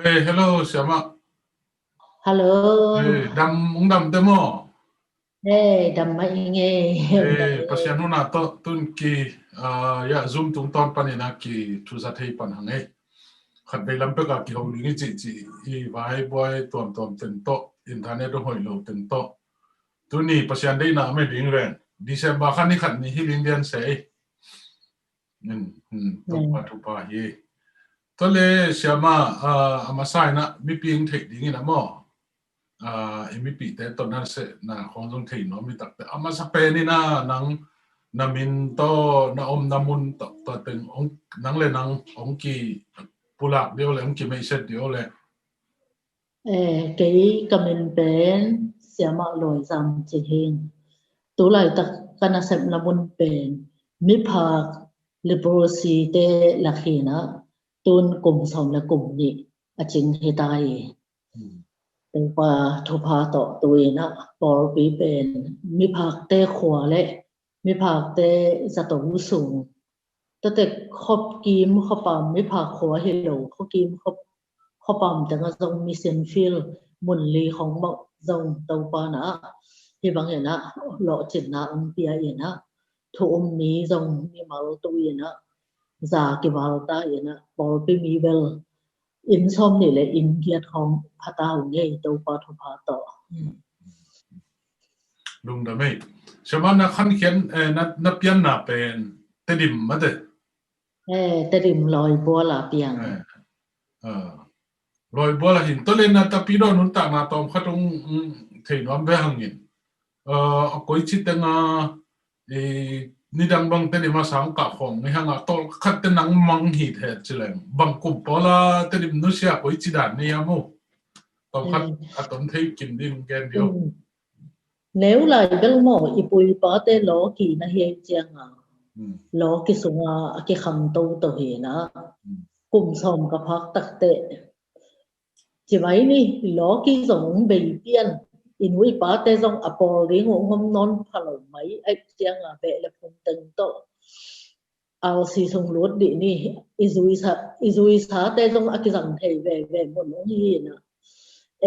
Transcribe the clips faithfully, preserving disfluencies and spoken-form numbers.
Hey, hello, siama. Hello. Hey, dam, ung dam te maw? Hey, dam ma ing e. Hey, Pasian nuna to tun ki, uh, ya, Zoom tung ton panin a ki thusa thei pan hang e. Khat vei lam pek a ki ho ling i ci ci i vai buai tuam tuam ten to, internet hoi lo ten to. Tuni Pasian deina me ding ren. December khan ni khat ni hi ling dian se e. Topa thupha hi. Tole siama, a masa ina mipi ing theih dingin a maw? I mipite tawh na sehna khong zong thei nuam i takte a masa pen ina nang na min tawh na om na mun tawh teng nang le nang ong ki pulak deuh le ong ki meihset deuh le. Kei ka min pen siamah Lawi Zam Cing Hing. Tulaitak ka nasepna mun pen miphak leprosy te lak hi na, tun kum sawm le kum nih a cing hi ta hi. Topa thupha tawh tu ina pawlpi pen miphakte khua le miphakte zato sung tate khop kim khopam miphak khua hi lo khop kim khop khopam tengah zong mission field mun li khong mah zong Topa na hi bang ina lawhcinna ang pia ina thu um mi zong mimal tu ina za kival ta ina pawlpi mi bel inn sawm nih le inn giat khong pha ta uh ngei Topa thupha tawh. Lungdam ei. Siama na khankhian na pianna pen Tedim mate. Tedim Lawi Buala pian. Lawi Buala hin tole na tapi dawn hun takna tawm khat ung thei nuam ve hangin a koi ci tenga nidang bang Tedim a sang kah khong ngai hanga tol khat te nang mang hi the ci leng bang kum pawla Tedim nusia koi ci dan ni a mu tol khat a ton thei kim din gen dio. Neu lai bel maw i pu i pate lawki na hi ei cianga lawki sunga a kikhang toto hi na kum sawm ka phak takte ci mai ni lawki zong bei pian i nu i pate zong a pawl ding uh ngom nawn pha lo mai ei cianga beh le phung teng tawh alsi sung lut dih ni i zui sa i zui sate zong a kizang thei veve mun ong hi na.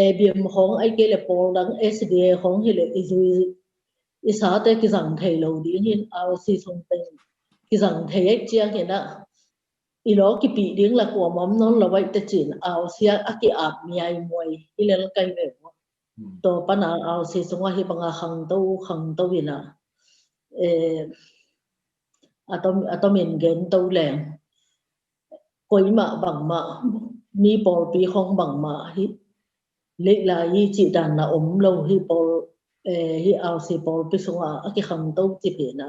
Abim khong ai kei le pawl dang SDA khong hi le i zui i sate kizang thei lo ding hin alsi sung teng kizang thei ei ciang hi na. I law kipih ding la kuamam nawn lo baih te cin alsi a kiap miai muai i lel kai ve maw? Tua pana alsi sungah hi banga khangto khangto ina a tomin gen to leng koimah bangmah mi pawlpi khong bangmah hi leihlai hi cih danna om lo hi pawl hi alsi pawlpi sungah a kikhangto cip hi na.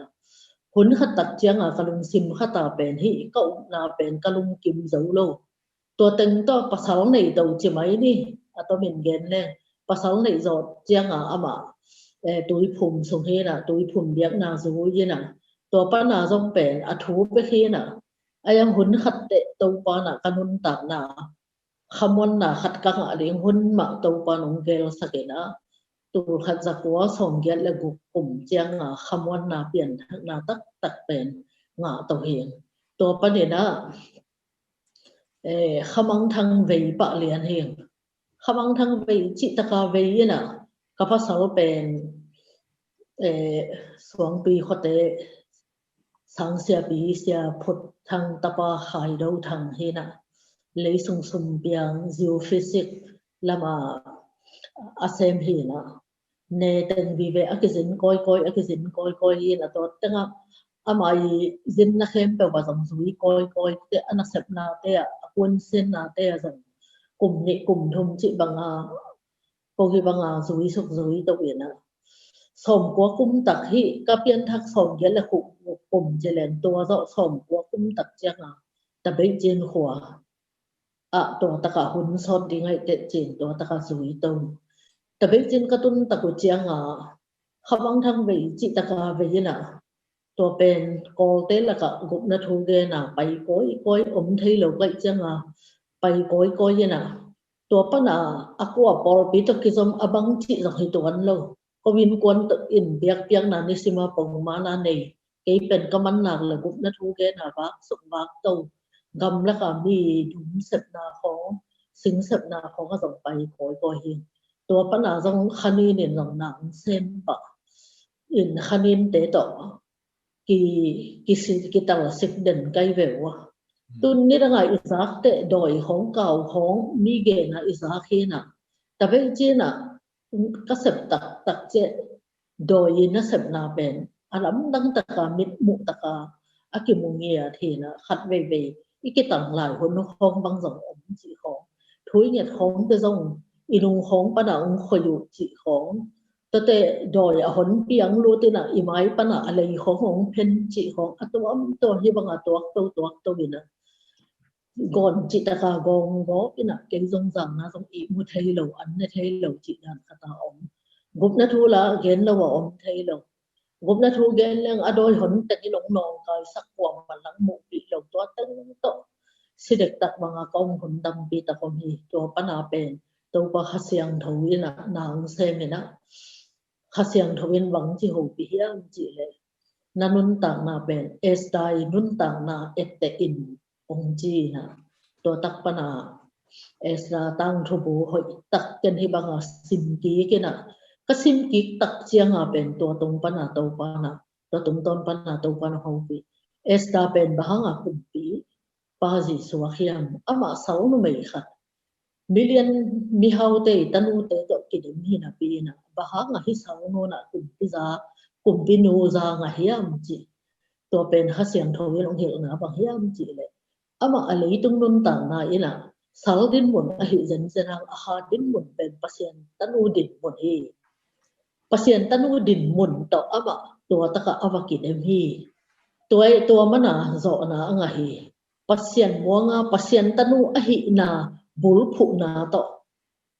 Hun khat tak cianga ka lungsim khata pen hi ka upna pen ka lungkim zo lo. Tua teng tawh pasal neih do ci mai ni a tomin gen leng pasal neih zawh cianga amah tuiphum sung hi na tuiphum biakna zui hi na tua pana zong pen a thu bek hi na. A yang hun khat teh Topa na ka nuntakna khamuanna khat ka ngah ding hun mah Topa nong gelsak ina tul khat za kua sawm giat le guk kum cianga khamuanna pianthakna taktak pen ngah to hing. Tua panina khamangthang vei pah lian hing. Khamangthang vei cih taka vei ina ka pasal pen suangpi khuate sang siapi sia phut thang tapa khaido thang hi na lei sung sum piang geophysics lama a sem hi na. Ne teng vive a kizin kawikawi a kizin kawikawi hi na tua tenga ama i zinna khempeuh a zong zui kawikawi te a nasepna te a a kuansinna te a zong kum nih kum thum cih banga ko hi banga zui suk zui to hi na. Sawmkua kum tak hi ka pianthak sawm giat le khuk kum ci leng tua zawh sawmkua kum tak cianga tabeih cin khua ah tua taka hun sawt ding aih teh cin tua taka zui to. Tabeih cin ka tun tak uh cianga khamangthang vei cih taka vei ina tua pen kawlte lakah gupna thu gena pai kawikawi om thei lo kaih cianga pai kawikawi ina tua pana a kua pawlpi tawh kizom a bang cih zong hi tuan lo. Ko innkuan tawh in biakpiakna nisima pongmana nei kei pen ka mannak le gupna thu gena vak suk vak to gamlaka mi dum sepna khawng singsepna khawng a zong pai kawikawi hi. Tua pana zong khanin in zong nang sem pah in khaninte tawh ki, kisi, kitalsik den kai ve uh a. Tun nidanga i zak teh dawi khawng kau khawng mi gena i zak hi na. Tabei cina ka sep taktak ciah dawi nasepna pen a lamdang taka mitmuh taka a kimu ngiat hi na, khat veivei i kitang lai hun khawng bang zong om cih khawng, thu i nget khawngte zong i nung khawng pana ong khoi uh cih khawng, tate dawi a hon piang lutina i mai pana a lei khawng ong phen cih khawng a tuamtuam hi banga tuakto tuakto ina gawn cih taka gawng gawp ina kei zong zangna zong i mu thei lo, an ne thei lo cih dan khata om. Gupna thu la gen lo a om thei lo. Gupna thu gen leng a dawi hon teng in ong nawngkaisak kuamah lang muhpih lo, tua teng tawh si dektak banga ka om hun tampi tak om hi. Tua pana pen Topa Kha Siangtho ina nang sem ina, Kha Siangtho in bang ci hopih hiam cih leh, na nuntakna pen Esther i nuntakna etteh in ong ci ina. Tua tak pana Esther tangthu bu hoih tak ken hi banga sim kik ina, ka sim kik tak cianga pen tua tung pana Topa na, tua tungtawn pana Topa na hopih. Esther pen bang hanga kumpipa zisuak hiam? Amah sau numei khat, milian mihaute i tanute tawh kidem hi napi ina, bang hanga hi sau nuna kumpi za, kumpi nu za ngah hiam cih. Tua pen Kha Siangtho in ong hilhna bang hiam cih leh, amah a leitung nuntakna ina sal dinmun ahi zenzen ang, a kha dinmun pen Pasian tanu dinmun hi. Pasian tanu dinmun tawh amah tua taka a va kidem hi. Tua, tua mana zawhna a ngah hi. Pasian muanga Pasian tanu ahihna bulphuhna tawh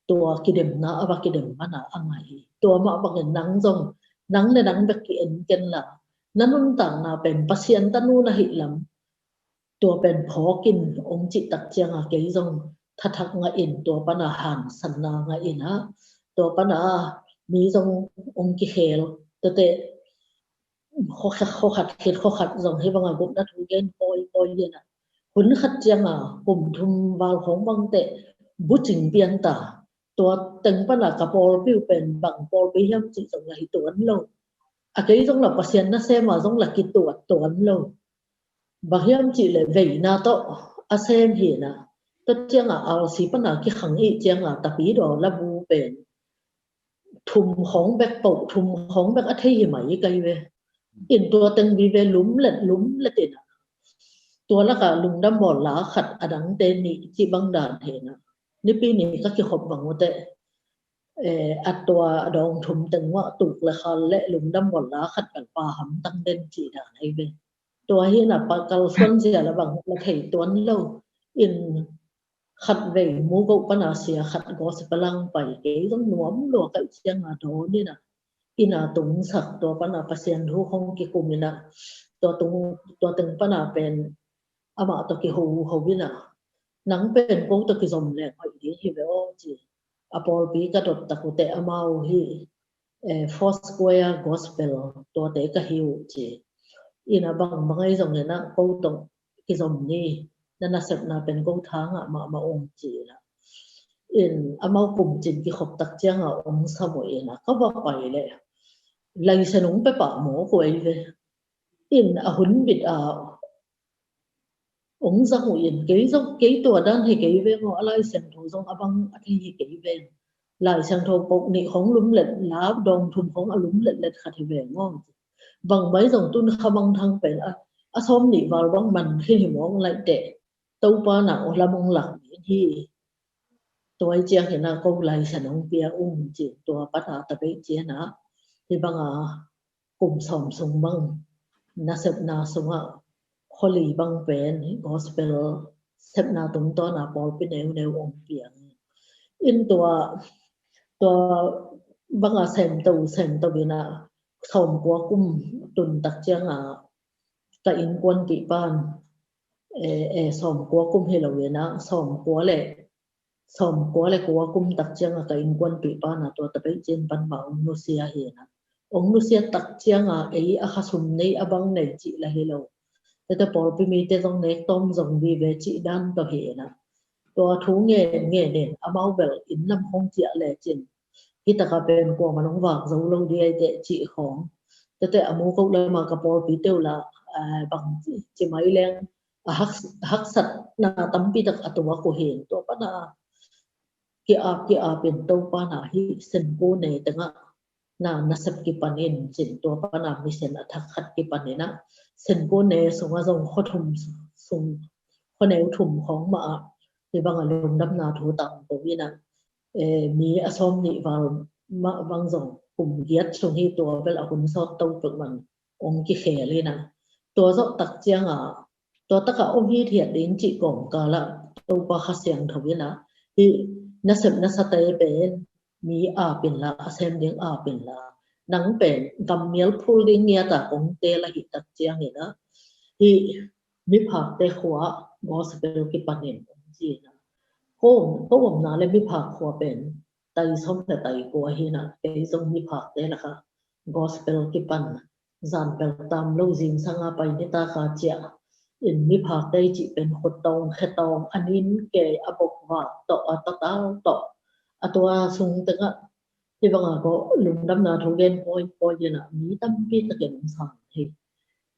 tua kidemna a va kidem mana a ngah hi. Tua mah bangin nang zong, nang le nang bek ki-en ken la, na nuntakna pen Pasian tanu na hih lam, tua pen phawkin ong cih tak cianga kei zong thathak ngah in, tua pana hansanna ngah ina, tua pana mi zong ong kikhel, tate khokhat, khokhat khit khokhat zong hi banga gupna thu gen kawikawi ina, hun khat cianga kum thum val khawng bangte bucing pianta. Tua teng pana ka pawlpi uh pen bang pawlpi hiam cih zong la hi tuan lo. A kei zong la Pasian nasema zong la kituat tuan lo. Bang hiam cih leh veina tawh a sem hi na. Tua cianga alsi pana kikhang ih cianga tapidaw labu pen thum khawng bek, poh thum khawng bek a thei hi mai kai ve. In tua teng vive lumlet lumlet ina, tua laka lungdam bawl la khat, a dangte nih cih bang dan hi na. Nipi ni ka kikhop bang uh teh, eh, a tua dawng thum teng uah tuk le khal le lungdam bawl la khat bel pa hamtang den cih dan hi ve. Tua hi na pa kalsuan zia la bang la thei tuan lo. In khat vei mugoh pana sia khat gospel ang pai, kei zong nuam lua ka ih cianga dawn ina, ina tungsak, tua pana Pasian thu khawng kikum ina, tua tung, tua teng pana pen amah tawh kiho ho ina, nang pen ko tawh kizom leng hoih ding hi ve aw ci. A pawlpi ka dot tak uh teh amau hi, eh, Foursquare Gospel tuate ka hi uh ci. Ina bang bang ahi zong ina ko tawh kizom ni, na nasepna pen ko tha ngah mahmah ung ci ina. In amau kumcin kikhop tak cianga ong sam uh ina, ka va pai leh laisen ong pia pah mawk uh ei ve. In a hun bit a ong zang uh in, kei zong, kei tua dan hi kei veng aw, a Lai Siangtho zong a bang a thei hi kei veng. Lai Siangtho pok nih khawng lumlet la, dawng thum khawng a lumlet let khat hi veng aw. Bang mai zong tun Kha Mang Thang pen a, a sawm nih val bang man khin hi mawng laih teh, Topa na aw lam ong lak ding hi. Tua i ciang hi na ko laisen ong pia ung ci, tua pana tabei ciana hi banga kum sawm sung bang nasepna sungah khuali bang pen gospel sepna tungtawna pawlpi neuneu ong piang. In tua, tua banga semto, semto ina sawmkua kum tun tak cianga ka innkuanpih pan, eh, eh, sawmkua kum hi lo ina, sawmkua le sawmkua le kua kum tak cianga ka innkuanpih pana tua tabei cin pan ma ong nusia hi na. Ong nusia tak cianga ei a khasum nei a bang nei cih la hi lo. Tete pawlpi mite zong nek tawm zong vive cih dan tawh hi na. tua thu ngen ngen in amau bel inn lam hong ciah lecin, hih takah pen kuamah nong vak zo lo ding hi teh cih khawng. Tua teh a mu ko lamah ka pawlpi teuh lah, aa, bang ci mai leng a hak, haksatna tampi tak a tuak uh hi. Tua pana ki-ap ki-ap in Topa na hih Senko ne tengah na nasep kipan in cin, tua pana misen a thak khat kipan in ah Senko ne sungah zong khuathum sung, khuaneu thum khawng mah ah hih bangah lungdamna thu tangko in ah, eh, mi a sawm nih val mah bang zong kum giat sung hi, tua bel a hun sawt to peuhmah ong kikhel in ah. Tua zawh tak ciangah tua takah om hithiat ding cih kawmkal ah Topa Kha Siangtho in ah hih nasep nasate pen mi ap inla, a sem ding ap inla, nang pen gammial phul ding ngiat a kong teel ahih tak ciangin ah hih miphakte khua gospel kipan in ong ci in ah. Ko, ko omna le miphak khua pen tai sawm le tai kua hi in ah, kei zong miphakte lakah gospel kipan, zan pel tam lo zingsang a pai nitak a ciah in miphakte cih pen khut tawng khe tawng, a nin kei, a bokvak tawh, a tatau tawh, a tua sung tengah hih bangah ko lungdamna thu gen pawi pawi in ah mi tampi takin ong sang hi.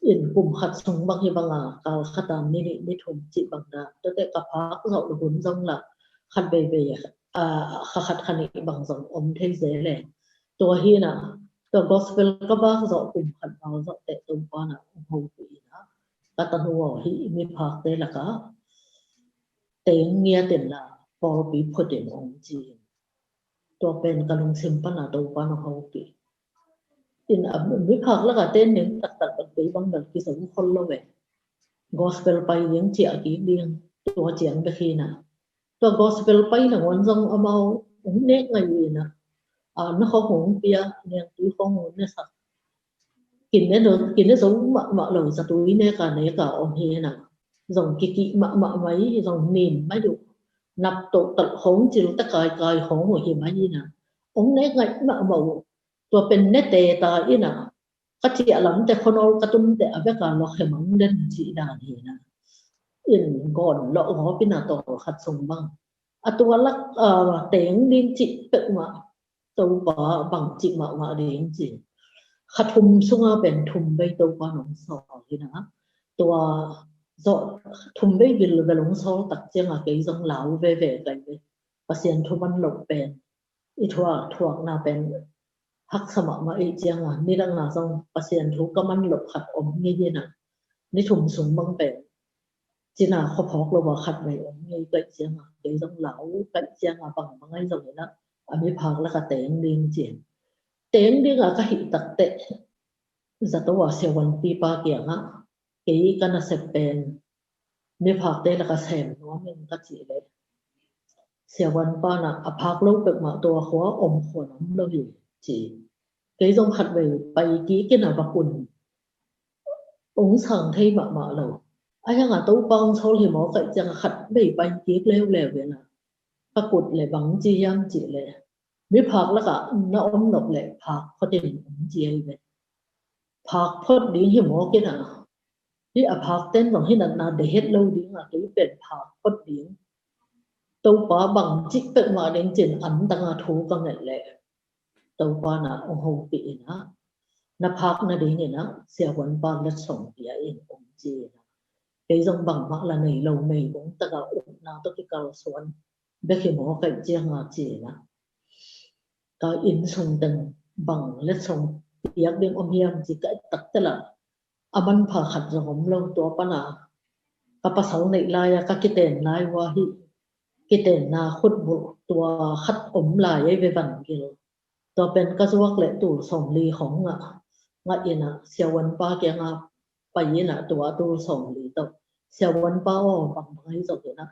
In kum khat sung bang hih bangah kal khat a ni nih ni thum cih bang dan, tua teh ka phak zawh lo hun zong lah khat veivei, ah, kha khat kha nih bang zong om thei zel e. Tua hi in ah tua gospel ka vak zawh kum khat val zawh teh Topa na ong hopih in ah, ka tanu aw, hih miphakte lakah teng ngiat inla pawlpi phut in ong ci in. Tua pen ka lungsim pana Topa na hopih in ah, miphak lakah ten ning taktak bang kei bang bel kizo khol lo e. Gospel pai ding ciah kik ding, tua ciang bek hi in ah. Tua gospel pai nangawn zong amau ong nek ngai uh in ah, a, na khawng ong pia, nengtui khawng ong ne sak. Kine zo, kine zo mahmah lo zatui neka neka om hi in ah. Zong kikih mahmah mai, zong nin mai uh. Nap toh tal khawng, cil ta kaikai khawng uh hi mai in ah. Ong nek ngai mahmah uh. Tua pen ne teta in ah, ka ciah lamte khuanawl ka tunte a veka lawk he mang den cih dan hi in ah. In gawn lawh gawp in ah tawlkhat sung bang, a tua lak, ah, teng ding cih peuhmah Topa bang cih mahmah ding ci. Kha thum sunga pen thum vei Topa nong sawl hi in ah. Tua zawh thum vei vilvel ong sawl tak ciangah kei zong lau veve kai ve. Pasian thu man loh pen i thuak, thuakna pen haksa mahmah ahih ciangah nidangah zong Pasian thu ka man loh khat om ngei in ah, ni thum sung bang pen cina khuaphawk lo a khat vei om ngei kaih ciangah kei zong lau kaih ciangah bang bang ahi zongin ah a miphak lakah teng ding ci. Teng dingah ka hih tak teh zato a siavuanpipa kiangah kei ka nasep pen miphakte lakah sem nuam ing ka cih leh, siavuanpa in ah a phak lo peuhmah tua khua om khua om lo hi ci. Kei zong khat vei pai kik in ah va kun, ong sang thei mahmah lo. A hiangah Topa ong sawl hi maw kaih ciangah khat vei pai kik leuleu in ah ka kut leh bang ci hiam cih leh, miphak lakah na om nop leh phak phot in ong ci ahi ve. Phak phot ding hi mawk in ah, hih a phak ten zong hi natna deih het lo ding ah, kei pen phak phot ding, Topa bang cih peuhmah ding cin an dang a thu ka nget leh Topa in ah ong hopih in ah, na phak nading in ah siavuanpa letsong pia in ong ci in ah. Kei zong bangmah la nei lo, meigong tak a upna tawh kikalsuan bek hi maw kaih ciangah ci in ah, ka inn sung teng bang letsong piak ding om hiam ci kaih tak teh lah, a manpha khat zong om lo. Tua pana ka pasal neih lai-a ka kiten lai uh a, hih kitenna khutbulh tua khat om lai ei ve, vangil. Tua pen ka zuak leh tul sawmli khawng ngah, ngah in ah siavuanpa kiangah pai in ah tua tul sawmli tawh, siavuanpa aw, bang bang ahi zongin ah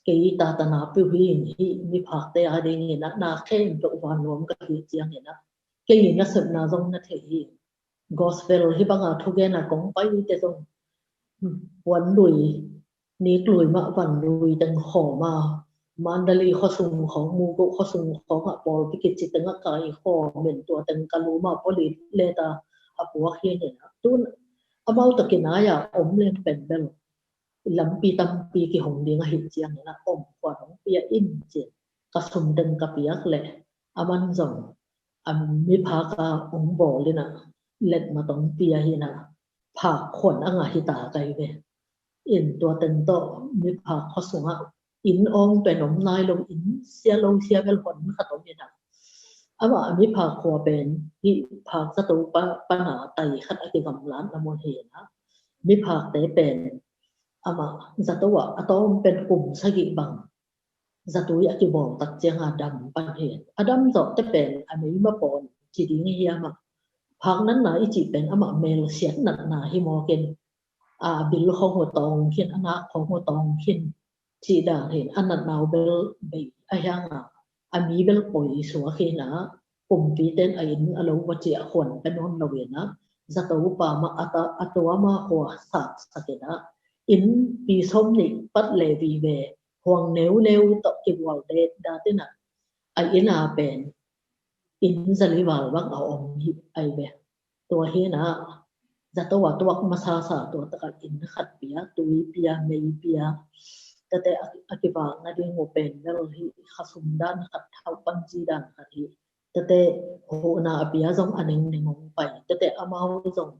kei tatana piu hi ing, hih miphakte adingin ah na khempeuh vannuam ka hih ciangin ah kei nasepna zong na thei hi ing. Gospel hih banga thugen a kong paite zong puan lui, nik lui mah van lui teng khawm a, Mandalay khuasung khawng, Mugo khuasung khawngah pawlpi kici tengah kai khawm in tua teng ka lum a, pawlit let a a puak hi ing in ah. Tun amau tawh kinai a om leng pen bel lampi tampi kihong ding ahih ciangin ah om khuan hong pia in ci-in ka sum teng ka piak leh aman zong a miphak a hong bawl in ah letmat hong pia hi in ah phak khuan a ngah hi ta ka hi ve. In tua teng tawh miphak khua sungah inn awng pen om nai lo, inn sia lo sia bel hon khat om in ah amah a miphak khua pen hih phak zato pa, pana tai khat a kigamlatna mun hi in ah miphakte pen amah zato ah a tawm pen kum sagih bang zatui a kibawl tak cianga dam pan hi. A dam zawhte pen a mei ma pawn ci ding hi hiam ah phak natna i cih pen amah melsiat natna hi mawk in a bil khawng uh tawng khin, a nak khawng uh tawng khin cih dan hi in a natna uh bel bei a hi hangah a mi bel poi suak hi in ah kumpite'n a inn a lo va ciah khuan pia nawn lo in ah zato pa mah a ta, a tua ma khua saksak in ah inn pi sawm nih pat le vive huang neuneu tawh kibual detdat in ah a inn a pen inn zali val bang a om hi ai ve. Tua hi in ah zato a tuak masasa tua takah inn khat pia, tui pia, mei pia, tate a, a kivak nading uh pen bel hih khasum dan khat, thau panci dan khat hi. Tate huhna a pia zong a nengneng hong pai. Tate amau zong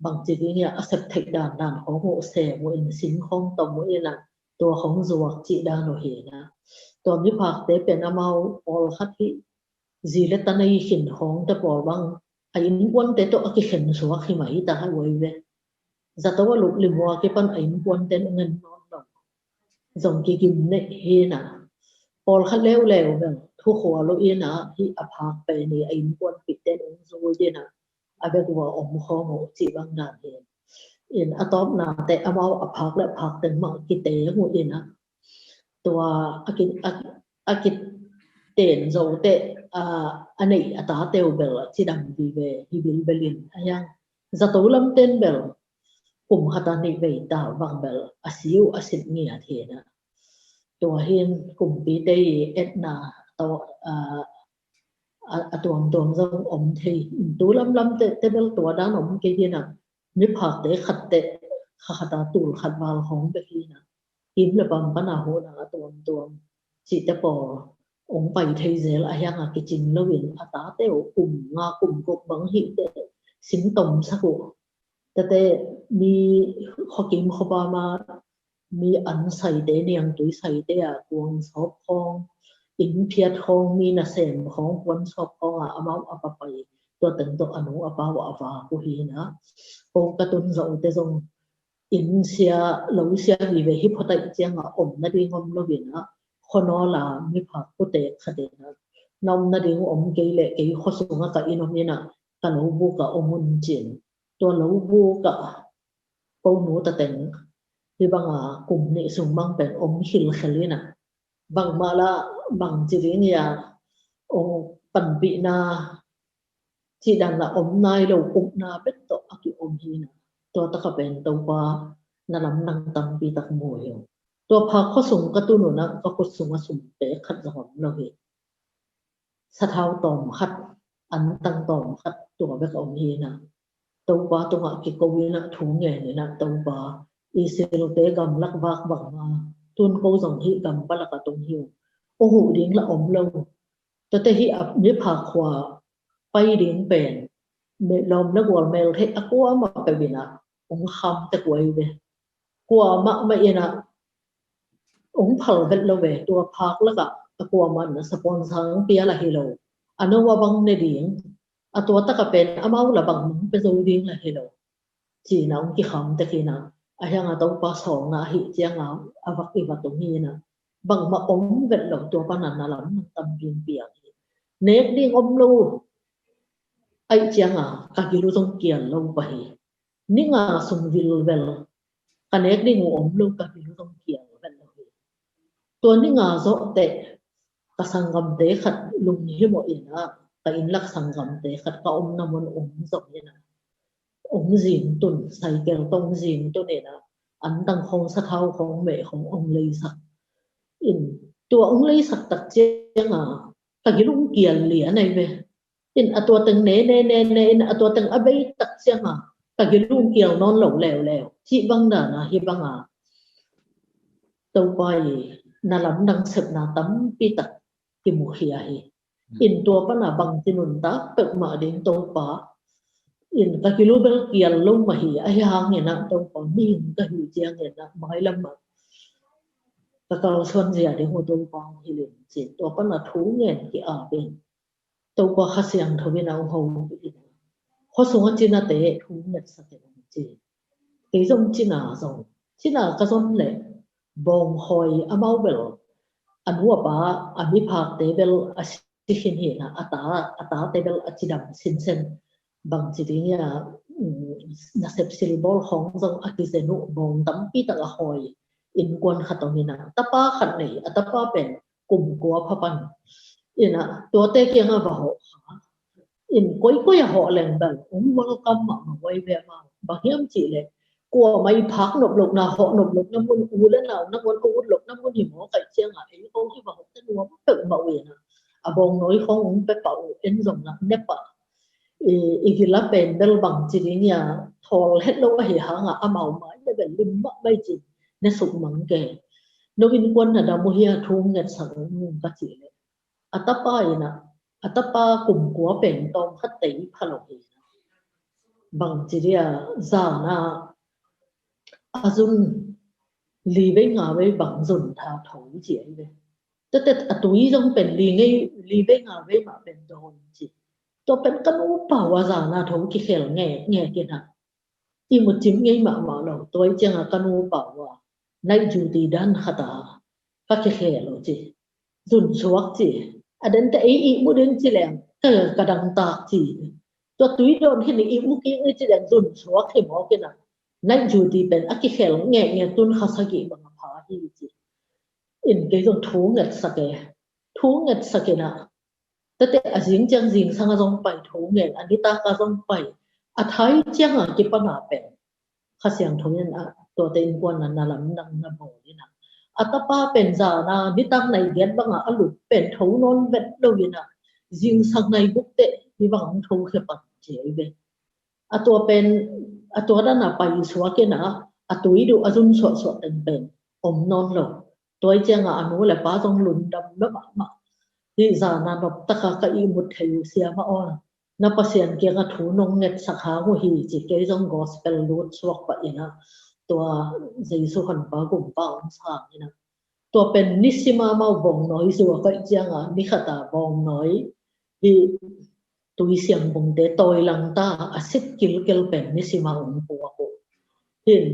bangci ding hiam a sep theih dandan khawng uh sem uh in sing khawng tom uh in ah tua khawng zuak cih dan uh hi in ah tua miphakte pen amau pawlkhat hih zi le ta nei khin khawngte pawl bang a innkuante tawh a kikhen suak hi mai ta hi uh ai ve. Zato a luplim uh a kipan a innkuante'n a ngen nawn lo zong kigim neih hi in ah pawlkhat leuleu bel thukhual uh in ah hih a phak pen hi a innkuanpihte in hong zui in ah a bek uh a om khawm uh cih bang dan hi. In a tawpnate amau a phak le a phak teng mah kiteng uh in ah tua a ki, a, a kiten zo teh a, a neih a tate uh bel a cidam vive hi bilbel in a hi hang zato lamte'n bel kum khat a nih vei ta bang bel a si uh a sit ngiat hi in ah tua hi in kumpite i etna tawh a, a, a tuamtuam zong om thei in tu lamlamte, te bel tua dan om kei hi in ah miphakte khatte kha khat a tul khat val khawng bek hi in ah kim le pam pana huhna a tuamtuam cihte pawl hong pai thei zel a hi hangah kicing lo in a tate uh kum nga kum guk bang hih teh sing tomsak uh. Tate mi khuakim khuapam a mi an saite, niangtui saite a kuang sawp khawng, inn phiat khawng, mi nasem khawng, puan sawp khawng a amau a papai tua teng tawh a nu a pa uh a vak uh hi in ah ko ka tun zawh uh te zong inn sia lo sia vive hi phot ahih cianga om nading om lo in ah khuanawl a miphak khuate khat in ah na om nading om kei leh kei khua sungah ka inn om in ah ka lo buk ah om un ci-in tua lo buk ah ko nu ta teng hi banga kum nih sung bang pen om khilkhel in ah bangmah lah bangci ding hiam hong panpihna cih dan lah om nai lo, upna bek tawh a kiom hi in ah tua takah pen Topa na lamdang tampi tak mu hi. Tua phak khua sung ka tun un ah ka khut sungah sum pek khat zong om lo hi. Sathau tawm khat, antang tawm khat tua bek a om hi in ah Topa tungah kiko in ah thu ngen in ah Topa Israelte gamlak vak bangma tun ko zong hih gam palak ah tung hi uh. Hong huh ding lah om lo. Tate hih a miphak khua pai ding pen lawm le gual mel theih a kuamah peuh in ah hong kham tek uh ai ve. Kuamah mah in ah hong phal vet lo ve. Tua phak lakah a kuamah in ah sapuan sang pia lah hi lo. A no a bang ne ding a tua takah pen amau lah bangmah hong pia zo ding lah hi lo. Ci-in ah hong kikham tek in ah a hi hangah Topa sawlna ahih cianga a vak i va tung hi in ah bangmah om vet lo. Tua pana na lamdang tampi piang hi. Nek ding om lo ahih cianga ka gil uh zong kial lo pah hi. Ni nga sung vilvel ka nek ding uh om lo, ka gil uh zong kial vet lo hi. Tua ni nga zawh teh ka sanggamte khat lunghimawh in ah ka inn lak sanggamte khat ka omna mun hong zong in ah hong zingtun, cycle tawh hong zingtun in ah antang khawng, sathau khawng, meh khawng hong leisak in tua hong leisak tak cianga ka gil uh hong kial lian ai ve. In a tua teng ne ne ne ne in a tua teng a bei tak cianga ka gil uh hong kial nawn lo leuleu. Cih bang dana hih banga Topa i na lamdang sepna tampi tak kimukhia hi. In tua pana bangci nuntak peuhmah ding Topa in ka kilubel kial lo mah hi. Ahi hangin ah Topa mihing ka hi ciangin ah mailam ah ka kalsuan zia ding uh Topa hong hilh in ci. Tua pana thu ngen ki-ap in Topa Kha Siangtho in ah hong hopih in ah khua sungah cinate thu ngetsak in hong ci. Kei zong cina zong cina ka zon leh bawnghawi amau bel a nu a pa a miphakte bel a si khin hi in ah a ta a tate bel a cidam sinsen bangci ding ia nasep silbawl khawng zong a kizen uh bawng tampi tak a hawi innkuan khat om in ah tapa khat nei a tapa pen kum kua pha pan in ah tuate kiangah va hawh kha in koikoi a hawh leng bel hong welcome mahmah huai ve amau. Bang hiam cih leh kuamah i phak nop lohna hawh nop lohna mun u le nau nangawn a ut lohna mun hi maw kaih ciangah ei khawng hi va hawh te nuam peuhmah uh in ah a bawngnawi khawng hong pia pah uh en zong ah ne pah i gila pen bel bangci ding ia thawl het lo ahi hangah amau mai le bel lim mahmah i cin ne suk mang ke. No innkuan na dam uh hia thu ngetsak ung ka cih leh a tapa in ah a tapa kum kua pen tawm khat tei pha lo hi. Bangci dia zana a zun li vei nga vei bang zun tha tho ci ai ve. Tete a tui zong pen li ngei li vei nga vei mah pen dawn ci. Tua pen ka nu pau a zana tho kikhel nge nge kina. I mu cim ngei mahmah lo tua i cianga ka nu pau a night duty dan khata ka kikhel lo ci. Zun suak ci. A dente ei i mu din ci leng ka ka dangtak ci. Tua tui dawn khin i mu kik ni ci leng zun suak hi mawk ina. Night duty pen a kikhel nge nge tun kha sagih bang a pha hi ci. In kei zong thu ngetsak e. Thu ngetsak ina. Tete a zing ciang zingsang a zong pai thu ngen a nitak a zong pai a thai cianga kipana pen Kha Siangtho in a tuate innkuan na na lamdang na bawl ina a tapa pen zana nitak nai giat banga a lut pen tho nawn vet lo ina zingsang nai guk teh hi bang ang tho khia pan ci ai ve. A tua pen a tua dana pai suak ina a tui duh a zun suahsuah teng pen om nawn lo. Tua i cianga a nu le pa zong lungdam lo mahmah. Hi zana nop taka ka ihmut thei uh siama aw. Na Pasian kianga thu nong ngetsak hang uh hi ci kei zong gospel lut suak pah ina. Tua Jesu honpa gumpa hong sang ina. Tua pen nisima mau bawngnawi zua ka i cianga ni khata bawngnawi hi tui siangbungte tawi langta a sit kilkel pen nisima ong puak uh. Hin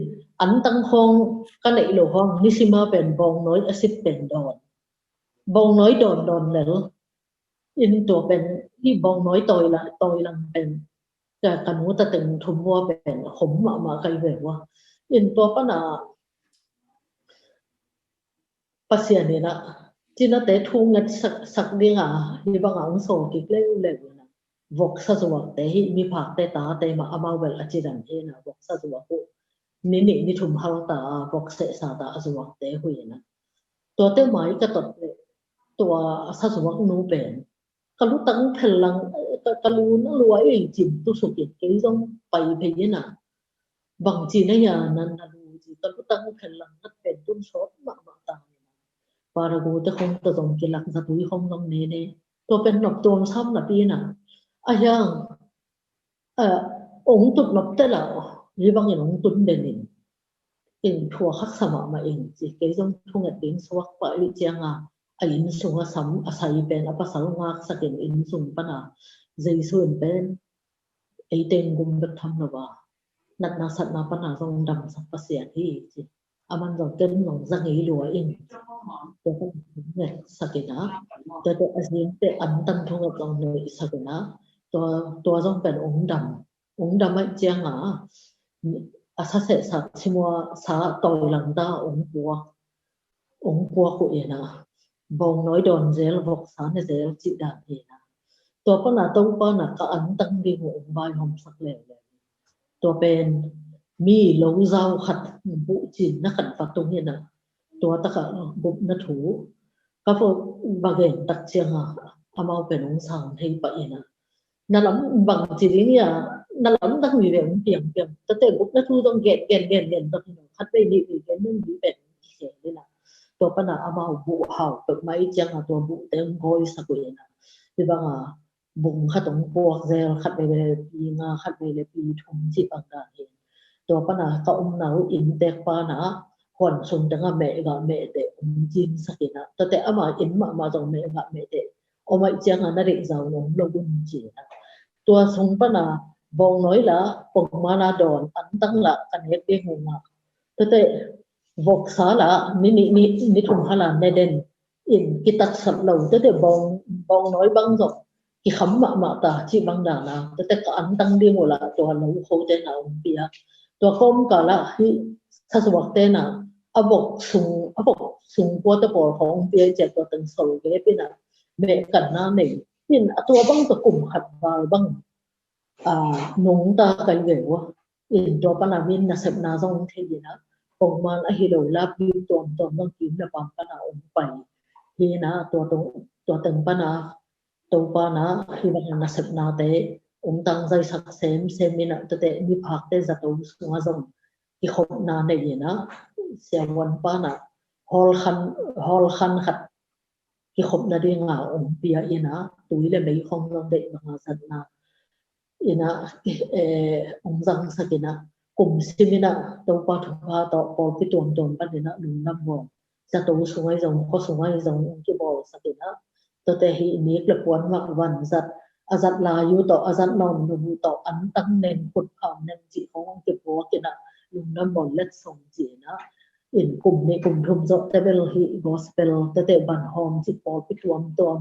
antang khawng ka neih lo hawng nisima pen bawngnawi a sit pen dawn. Bawngnawi dawn dawn lel. In tua pen hi bawngnawi tawi lang pen ka ka nu ta teng thum hua pen khom mahmah kai ve hua. In tua pana Pasian ina cinate thu ngetsak dinga hi banga ong sawl kik leuleu ina voksa zuakte hi miphakte tate mah amau bel a cidam hi ina voksa zuak uh ni nih ni thum halta a vok sehsata a zuakte hui ina tuate mai ka tot leh tua a sa zuak nu pen ka lutang phel lang ka lu na lua ei cim tu sukin kei zong pai phei ina bangci na hia nan na lu ci ka lutang phel lang ngat pen tun sawt mahmah ta ina. Paragu te khong ta zong kilak zatui khong zong nene tua pen nop tuam sam na pi ina a hiang ong tut nop te la hi bangin ong tun den in in thua khaksa mahmah in ci kei zong thunget ding suak pah i cianga a inn sunga sam a sai pen a pasal ngaksakin inn sung pana Jesu in pen eiteng gum bek tham lo a natna satna pana zong damsak Pasian hi ci. Aman zong ken zong za ngei lua in tua kan ngetsak ina tua te a zingte an tan thunget zong neihsak ina tua zong pen ong dam ong dam aih cianga a sa sehsa simua sa tawi langta ong puak ong puak uh ina bawngnawi dawn zel voksa ne zel cih dan ina tua pana Topa na ka antang ding uh ong vaihawmsak leuleu. Tua pen mi lo zau khat buhcin na khat va tung ina tua taka gupna thu ka va gen tak cianga amau pen ong sang thei pah ina na lam bang ci ding ia na lam dang mi ve ong piang piang tate gupna thu dong gen gen gen gen dong ina khat vei nih vei gen dong mi pen ong ki gen ina Tua pana amau buh hau pek mai cianga tua buhte hong gawisak uh ina. Hi banga bung khat hong puak zel, khat vei le pi nga, khat vei le pi thum cih bang dan hi. Tua pana ka omna uh inntek pana huan sung tengah mehgah mehte hong cimsak ina. Tuate ama inn mahmah zong mehgah mehte om aih cianga na deih zau nuam lo un ci ina. Tua sung pana bawngnawi la pongmana dawn antang la ka nek ding uh nga. Tuate voksa la ni ni ni ni thum hala ne den in kitatsat lo, tuate bawng bawngnawi bang zong kikham mahmah ta cih bang dana, tuate ka antang ding uh la tua lo khote na hong pia. Tua kawmkala hi sasuakte na a vok sung a vok sung kuate pawl khawng hong pia ciah tua teng sol gep ina mehkanna nei in a tua bang ka kum khat val bang a nungta kai ve ua. In tua pana min nasepna zong thei ina pongman ahi lo la pi tuamtuam zong kim na pam pana hong pai. Hi na tua teng pana Topa na hi banga nasepnate hong tangzaisak semsem ina tuate miphakte zato sunga zong kikhopna nei ina siavuan pana hawlkhan hawlkhan khat kikhopna dinga hong pia ina tui le mei khawng zong deih banga zatna ina hong zangsak ina kum sim ina Topa thupha tawh pawlpi tuamtuam pan ina lunglam bawm zato sungai zong khua sungai zong hong kibawlsak ina tuate hi nik le puan mah van zat a zat lai uh tawh a zat nawn lo uh tawh antang neng khutpham neng cih khawng hong kipuak ina lunglam bawm letsong ci ina in kum nih kum thum zawh te bel hi gospel tete ban hawm cih pawlpi tuamtuam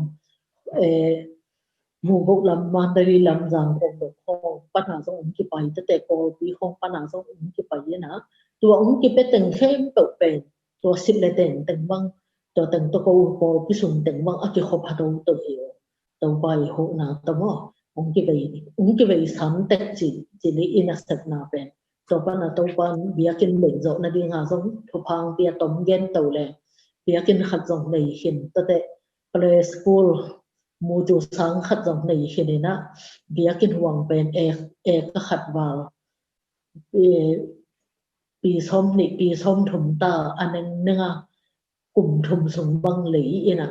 Mugoh lam, Mandalay lam, Zangkong dong khawng pana zong hong kipai tete pawlpi khawng pana zong hong kipai ina tua hong kipe teng khempeuh pen tua sit le teng teng bang tua teng tawh ko pawlpi sung teng bang a kikhop ha toto hi. Topa i huhna tawh maw hong kivei hong kivei san tek ci ci li ina sepna pen Topa na Topa biakinn beng zawh nadinga zong thupha hong pia tom gen to le biakinn khat zong nei khin tawte Play School mutu sang khat zong nei khin ina biakinn huang pen ek ek a khat val pi sawm nih pi sawm thum ta a neng nenga kum thum sung bang lei ina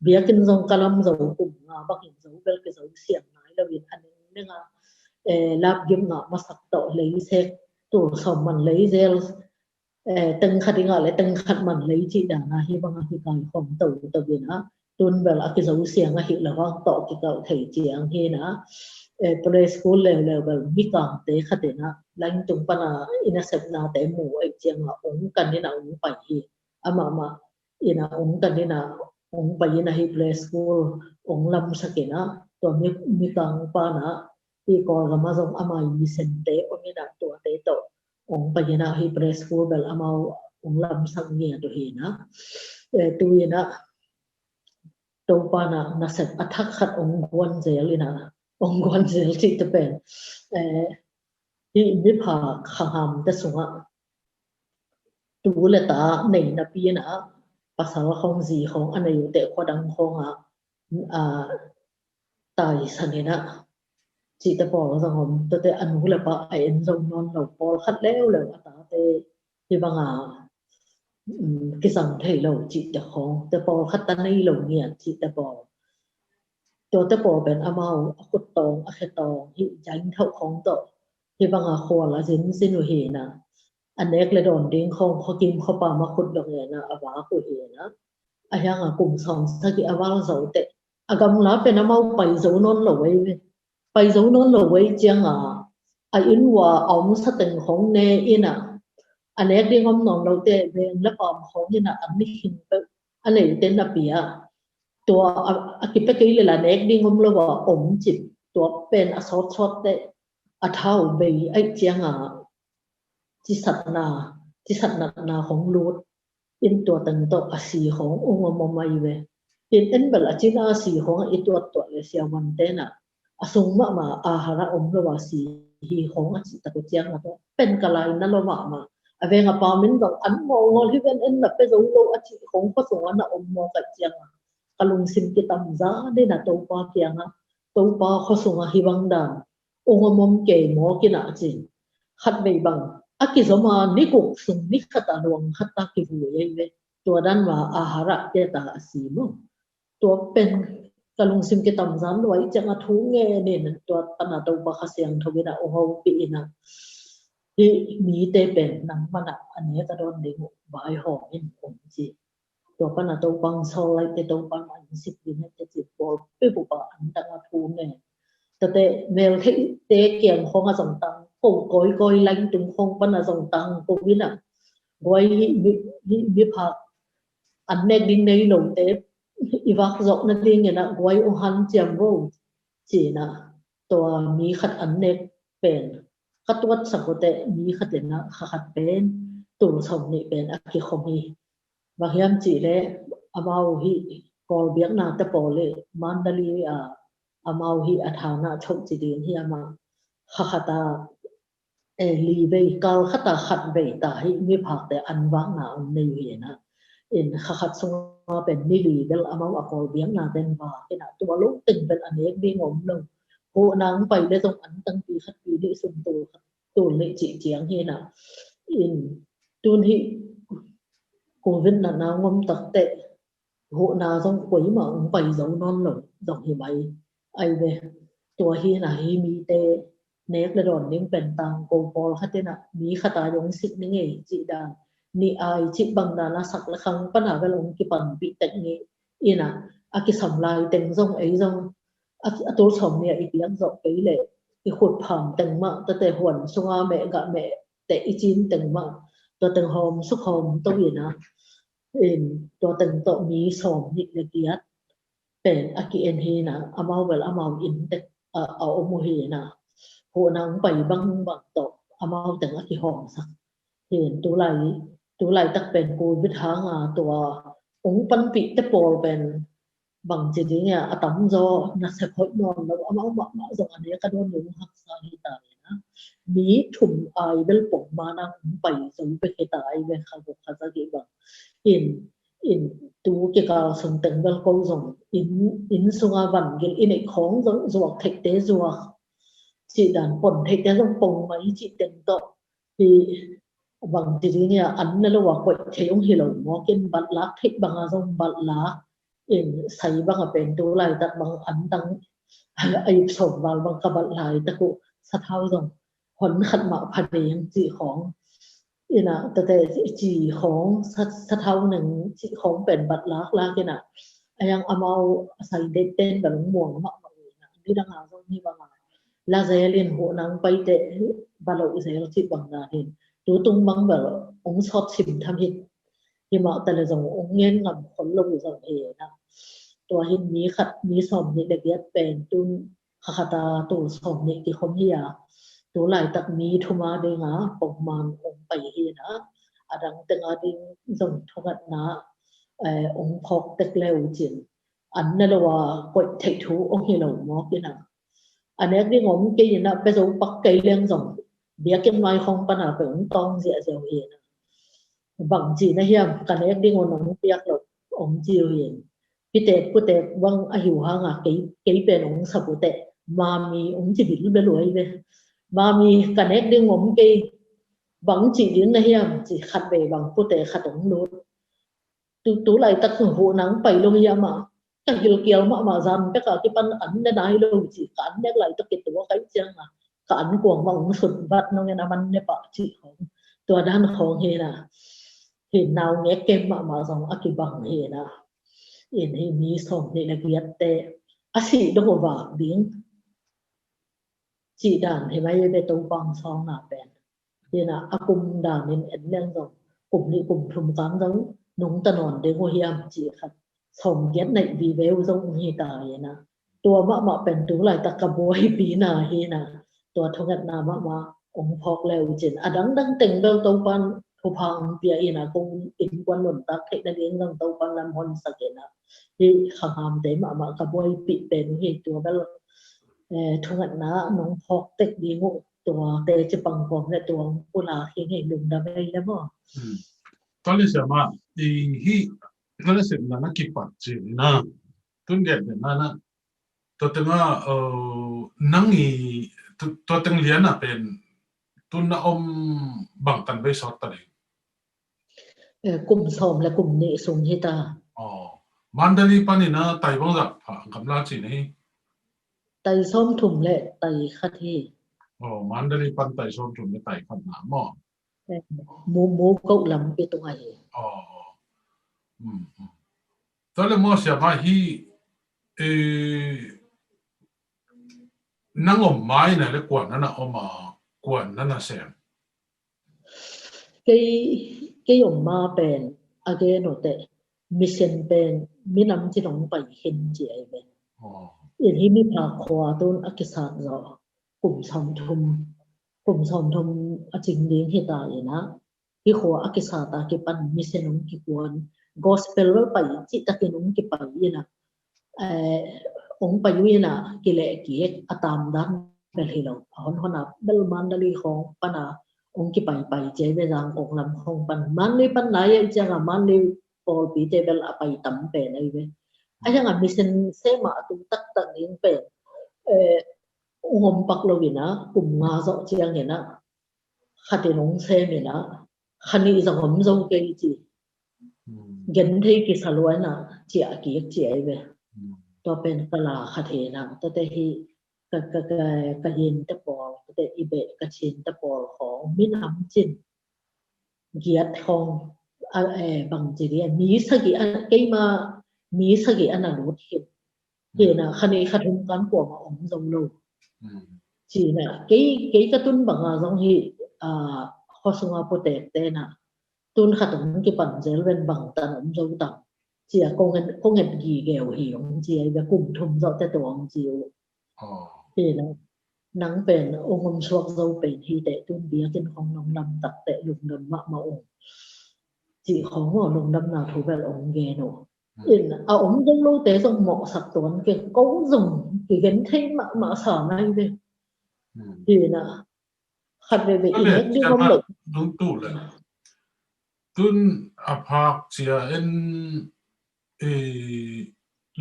biakinn zong ka lam zo kum nga bangin zo bel kizo siang nai lo in a neng nenga lap gim ngah masak tawh lei sek tul sawm man lei zel teng khat i ngah le teng khat man lei cih dana hi banga hi kai khawm to to ina tun bel a kizo siang ahi lo hang tawh kikalh thei ciang hi ina Play School leuleu bel mikangte khat ina lain tung pana ina sepnate mu aih cianga ong kan ina ong pai hi amahmah ina ong kan ina ong pai ina hi Play School ong lamsak ina tua mikang pana hi Kawlgama zong ama i misente om ina tuate tawh ong pai ina hi Play School bel amau ong lamsak ngiat uh hi ina tu ina Topa na nasep a thak khat ong guan zel ina ong guan zel cih te pen hi miphak khangham te sungah tu le ta nei napi ina pasal khawng zi khawng a nei uh teh khuadang khawngah taisan ina cihte pawl zong om tawte a nu le pa a en zo nawn lo pawlkhat leuleu a tate hi banga kizang thei lo cihte khawng te pawlkhat ta nei lo ngiat cihte pawl tuate pawl pen amau a khut tawng a khe tawng hi jain thauh khawng tawh hi banga khual a zinzin uh hi ina a nek le dawn ding khawng khuakim khuapam a khut dong ina a vak uh hi ina a hianga kum sawm sagih a val zo teh a gamla pen amau pai zo nawn lo ei ve pai zo nawn lo ei cianga a inn ua a omsa teng khawng ne ina a nek ding om nawn lo teh veng le pam khawng ina an ni khing peuh a neite na pia tua a kipe kei le la nek ding om lo a om cip tua pen a sawtsawt teh a thau bei aih cianga cisatna cisatnatna khawng lut in tua teng tawh a si khawng ung om om ai ve in en bel a cina a si khawng a i tuat tuat le siavuante na a sung mahmah a hara om lo a si hi khawng a cih tak uh ciang a tawh pen ka lai na lo mahmah a veng a pa min bang an mawngol hi ven en na pe zo lo a cih khawng khuasung a na om mawk aih ciang a ka lungsim kitam za dina Topa kiang a Topa khuasung a hi bang dan ung om om kei mawk ina a cin khat vei bang a kizom a ni guk sung ni khat a luang khat ta kivui ei ve Tua dan ma a harah keta a si maw. Tua pen ka lungsim kitamzan lua i ciang a thu ngen in tua pana Topa Kha Siangtho in a ong hopih in a hih mite pen nangman a a nek a dawn ding uh vaihawm in ong ci. Tua pana Topa ong sawl lai te Topa ma in sik ding te ci pawl pipupa an dang a thu ngen. Tate mel theite kiang khong a zong tang ko koi koi lain tung khong pana zong tang ko in a guai hih mi hih mi phak an nek ding nei lo te i vak zawk na ding in a guai ong hanciam vo ci in a tua mi khat an nek pen ka tuat sak uh teh mi khat in a kha khat pen tul sawm nih pen a kikhom hi. Bang hiam cih leh amau hih Kawl biakna te pawl i Mandali a amau hih a thana chok ci ding hiam a kha khat a eh, li vei kal khat a khat vei ta hih mi phakte an vakna om nei uh hi in a in kha khat sunga pen ni li bel amau a Kawl biakna ten vak in a tua lo teng bel a nek ding om lo. Huhna ong pai le zong an tangpi khat pi nih sum tul khat tul nih cih ciang hi in a in tun hih Covid natna ngom tak teh huhna zong koima ong pai zo nawn lo zong hi mai. Ai ve tua hi in a hih mite nek le dawn ding pen tang ko pawl khat in a mi khat a ong sik ning ei cih dan nih ai cih bang dan a sak le khang pana bel ong kipanpih tek ning in a a kisam lai teng zong ei zong a, a tul sawm nih a i piak zawh kei leh i khut pham teng mah tate huan sunga meh gah meh te i cin teng mah tua teng hawm suk hawm to in a in tua teng tawh mi sawm nih le giat pen a ki-en hi in a amau bel amau inn tek a, a om uh hi in a huhna ong pai bangbang tawh amau teng a kihawmsak hi in tulai tulai tak pen Covid hanga tua ong panpih te pawl pen bang ci ding a a tamzaw nasep hoih nawn lo amau mahmah zong a nek a dawn ding haksa hi ta in a mi thum ai bel pongman a ong pai zo bek hi ta ai ve kha guk kha sagih bang in in tu kikal sung teng bel ko zong inn inn sunga van gil i neih khawng zong zuak theihte zuak cih dan pon theihte zong pong mai cih teng tawh hi bang ci ding a an na lo a koih thei ong hi lo mawk in bat lak theih banga zong bat lak in sai banga pen tulai tak bang an dang a ip sawm val bang ka bat lai tak uh sathau zong hon khat mah pha ding cih khawng in a tate cih khawng sa- sathau neng cih khawng pen bat lak lak in a a yang amau a sai dek ten ka lung muang mahmah uh in a ni dang a zong hi banga la zel in huhna ong pai te ba lo zel cih bang dan in tu tung bang bel ong sawt sim tham hi. Hi mah ta le zong ong ngen ngam khol lo uh zong hi in a tua hi in mi khat mi sawm nih le giat pen tun kha khat a tul sawm nih kikhom hi a tulai tak mi thum a ding a pongman ong pai hi in a a dang teng a ding zong thungetna eh, ong phawk tek le uh cin an na lo a koih theih thu ong hi lo mawk in a a nek ding om kei in a pe zo pak kei leng zong biakinn mai khawng pana pe ong tawng ziahziah uh hi in a bang ci na hiam ka nek ding un ong piak lo ong ci uh hi in pitek putek bang a hiu hanga kei kei pen ong sap uh teh mami ong ci bilbel uh ai ve mami ka nek ding om kei bang ci ding na hiam ci khat ve bang putek khat ong lut tu tu laitak huhna ong pai lo hiam a ka gilkial mahmah zan pek a kipan an ne nai lo ci ka an nek laitak kituak ai ciang a ka an kuang mah ong sut bat nong en a man ne pah ci khawng tua dan khawng hi in a hi in nau ngek kem mahmah zong a kibang hi in a in hi mi sawm nih le giat te a sih dong uh vak ding cih dan hi mai ve Topa ong sawlna pen hi in a a kum dan in en leng zong kum nih kum thum kang zong nungta nawn ding uh hiam cih khat sawm giat naih vive uh zong hi ta hi in a tua mahmah pen tu laitak ka buaipina hi in a tua thungetna mahmah ong phawk le uh cin a dangdang teng bel Topan thupha ong pia in a kong innkuan nuntak theih nading zong Topan lam honsak in a hi khanghamte mahmah ka buaipih pen uh hi tua bel eh, thungetna nong phawk tek ding uh tua te ci pangkawm le tua ong pulak hi ngei lungdam ei le maw. Tua le siama i hi tua le siama na kipat ci na tun gen na na tua tenga nang i tua teng liana pen tun na om bang tan bei sawt ta ding. Eh, kum sawm le kum nih sung hi ta. Aw, Mandalay panin a tai bangzah pha gamla cin hi? Tai sawm thum le tai khat hi. Aw, Mandalay pan tai sawm thum le tai khat na maw? Eh, mu mu ko lampi tung ahi. Aw, aw. Hmm, hmm. Tua le maw sia ma hi, eh, nang om mai na le kuan na na om a, kuan na na sem. Kei, kei om ma pen a gen uh teh, mission pen minam ci nong pai khin ci ai ve. Aw. In hi miphak khua tun a kisat zawh kum sawm thum, kum sawm thum a cing ding hi ta in a, hi khua a kisat a kipan mission hong kikuan, gospel bel pai cih takin hong kipai in a, eh, hong pai uh in a, kileh kik a tam dan bel hi lo. A hon hon a bel Mandalay khawng pan a hong kipai pai ci ai ve, Zangkong lam khawng pan. Mandalay pan lai ai ciang a Mandalay pawlpite bel a pai tam pen ai ve. A hiang a mission sem a a tung taktak ding pen, eh, hong om pak lo in a, kum nga zawh ciang in a, khat in hong sem in a, kha nih zong om zo kei ci. Hmm. Gen thei kisa lua in a, ciah kik ci ai ve. Hmm. Tua pen ka la kha thei in a, tua teh hi ka, ka, ka, ka yin te pawl, tua teh i beh ka cin te pawl khawng, minam cin giat khawng, a, eh, bang ci dih a, mi sagih a, keima mi sagih a na lut hi. Hi na, kha nih kha thum kan kuamah om zo lo. Hmm. Ci na, kei, kei ka tun bang a zong hi, ah, khua sung a putek te na, tun khat hong kipan zel ven bang tan om zo tam. Ci a kong et, kong et gige uh hi hong ci ai ve, kum thum zawh teh tua hong ci uh. Aw. Hi na, nang pen hong om suak zo pen hi teh tun biakinn khawng nong lam tak teh lungdam mahmah ung. Cih khawng aw, lungdamna thu bel hong gen uh. Hmm. In a om zo lote zong mawhsak tuan keng, ko zong kigen thei mahmah sa nai ve. Hmm. Hi na, khat veve i nek ding om lo. Nung tu le. Tun a phak cia en, eh,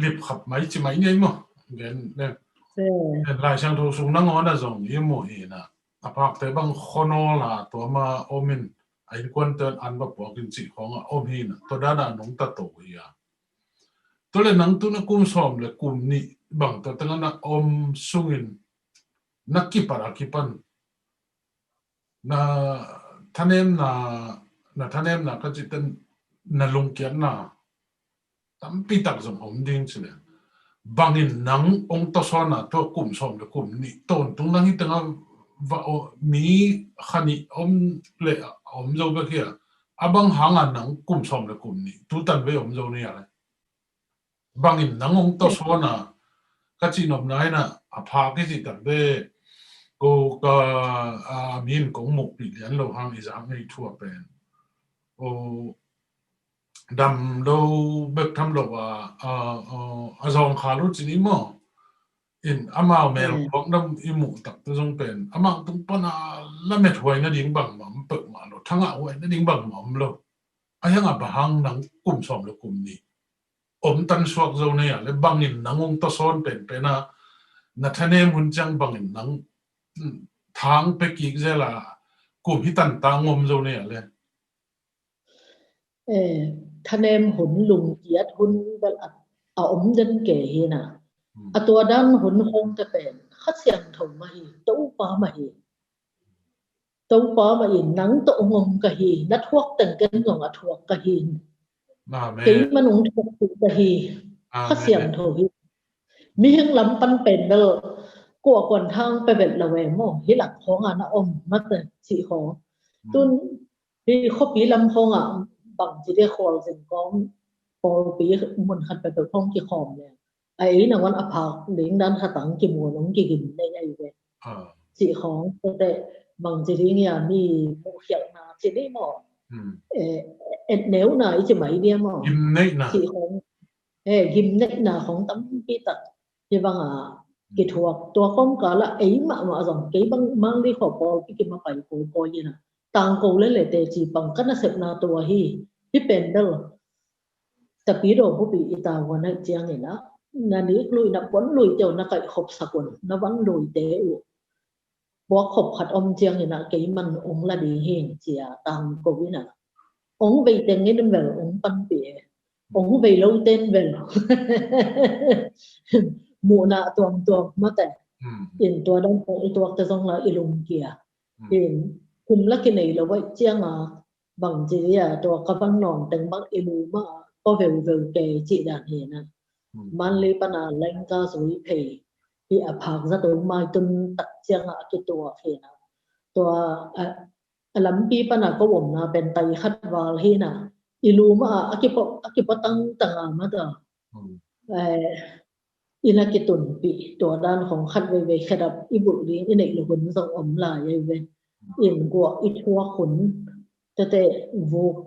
lipkhap mai ci mai ni ai maw. Gen le. Eh. Lai Siangtho sung nangawn a zong i mu hi na. A phakte bang khonol a tuam a om in a innkuante an va puak in cih khawng a om hi na. Tua dan a nungta to hi a. Tua le nang tun a kum sawm le kum nih bang tua teng a na om sungin na kipat a kipan na thanemna, na thanemna ka cih teh na lungkiatna tampi tak zong om ding ci le. Bangin nang hong tawsawn a tua kum sawm le kum nih tawntung nang hi teng a va o, mi kha nih om le om zo bek hi a. A bang hang a nang kum sawm le kum nih tu tan vei om zo ni a le. Bangin nang hong tawsawn a, ka cih nopna in a, a phak i cih tak teh, ko ka, a, a min kong mukpih lian lo hang i zak ngei thu a pen. O, dam lo bek tham lo a, a, a, a zawngkhal uh ci ni maw. In amau mel puak dam i muh tak teh zong pen, amau tung pan a lamet huai nading bangmah om peuhmah lo, thangah huai nading bangmah om lo. A hiang a bang hang nang kum sawm le kum nih om tan suak zo nei a le, bangin nang hong tawsawn penpen a, na thanem hun ciang bangin nang, mm, thang pia kik zel a, kum hi tan tang om zo nei a le. Eh, thanem hun, lungkiat hun bel a, a om den kei hi na. Hmm. A tua dan hun hong te pen Kha Siangtho mah hi, Topa mah hi. Topa mah in nang tawh hong om ka hi, na thuak teng ken zong a thuak ka hi. Amen. Kei man hong thuak tu ka hi. Amen. Kha Siangtho hi. Mihing lam pan pen bel kua kuan thang pe bet lo e maw, hi lak khawng a na om mate cih khawng. Hmm. Tun hi khuapi lam khawng a bang ci dia khual zing kawng pawlpi mun khat pe pe khawng kikhawm le. A ei nangawn a phak ding dan khat tang kimu nong kigim nei ai ve. Ah. Cih khawng tete bang ci ding ia mi muhkhialhna ci ni maw. Hmm. Eh, et neuna i ci mai dia maw. Gimneihna. Cih khawng, eh, gimneihna khawng tampi tak hi bang a kithuak. Tua kawmkal ah ei mahmah zong kei bang Mangli khua pawlpi kim a pai kawikawi in a tangko le le teci pang ka nasepna tua hi. Hi pen bel Tapidaw bup i tavuan aih ciangin ah na nik lui, na puan luite uh na kaihkhopsak un, na van luite uh puakkhop khat om ciangin ah keiman ong la ding hi cia tangko in ah Ong vei teng in vel ong panpih e. Ong vei lo ten vel muhna tuamtuam mate. In tua dan kong i tuakte zong la i lungkia. In kum la kinei lo vai cianga bang ci dia tua ka van nawng teng bang i lu mah ko veuveu kei cih dan hi na. Manli pana lengka zui phei hi a phak zato mai tun tak cianga a kituak hi na. Tua a lampi pana ko omna pen tai khat val hi na. I lu mah a kipo a kipo tangtanga mata. Ina kitunpih tua dan khong khat veivei khedap i bulh ding i neih lo hun zong om lai ei ve. In guah i thuak hun tete vuk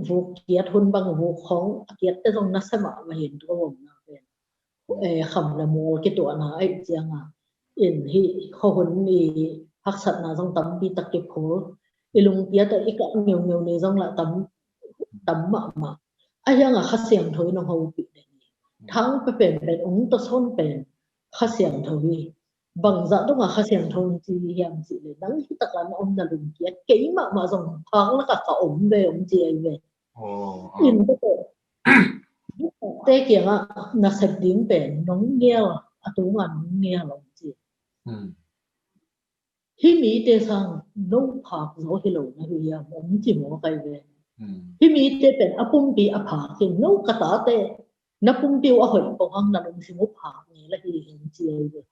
vuk kiat hun bang vuk khong a kiatte zong nasia mahmah hin tua omna pen kham le mual kituahna aih cianga in hih khuahun i haksatna zong tampi tak kiphul. I lungpiat ah i kah ngeungeu ni zong lah tam tam mahmah. A hianga Kha Siangtho in ong hopih ding hi. Thang pe penpen ong tason pen Kha Siangtho hi. Bangzah donga Kha Siangtho ong ci hiam cih le nang hi taka na om na lungkia kei mahmah zong phak laka ka om ve ong ci ahi ve. In tete te kiangah na sep ding pen nong ngial a tunga nong ngial ong ci. Hih mite sang no phak zaw hi lo na hi hiam ong ci mawk ahi ve. Hih mite pen a pumpi a phak hi. No ka tate na pumpi uh a hoih pong hang na lungsim uh phak ngei la hi hi ci ahi ve.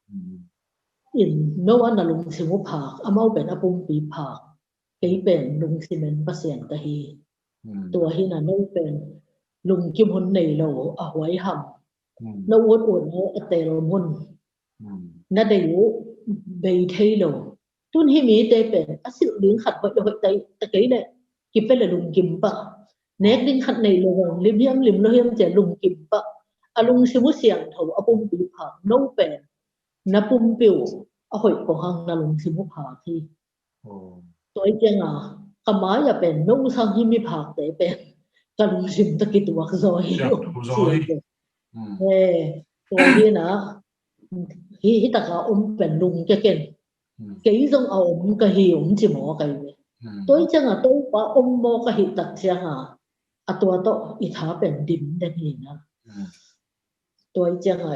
In no a na lungsim uh phak amau pen a pumpi phak. Kei pen lungsim en Pasian ka hi. Tua hi na no pen lungkim hun nei lo a huai ham. Na ut ut no a tel mun na dei uh bei thei lo. Tun hih mite pen a silh ding khat hoih hoih tai ta kei le kipe le lungkim pah. Nek ding khat nei lo lim hiam lim lo hiam cia lungkim pah. A lungsim uh siangtho a pumpi phak no pen na pumpi uh a hoih pong hang na lungsim uh phak hi. Tua i cianga ka mai-ah pen no sang hi miphakte pen ka lungsim ta kituak zaw hi. Tua hi na hi hitaka om pen lung ke ken kei zong a om ka hi om ci maw ka hi ve. Tua i cianga Topa om maw ka hi tak cianga a tua tawh i tha pen dim den hi na. Tua i cianga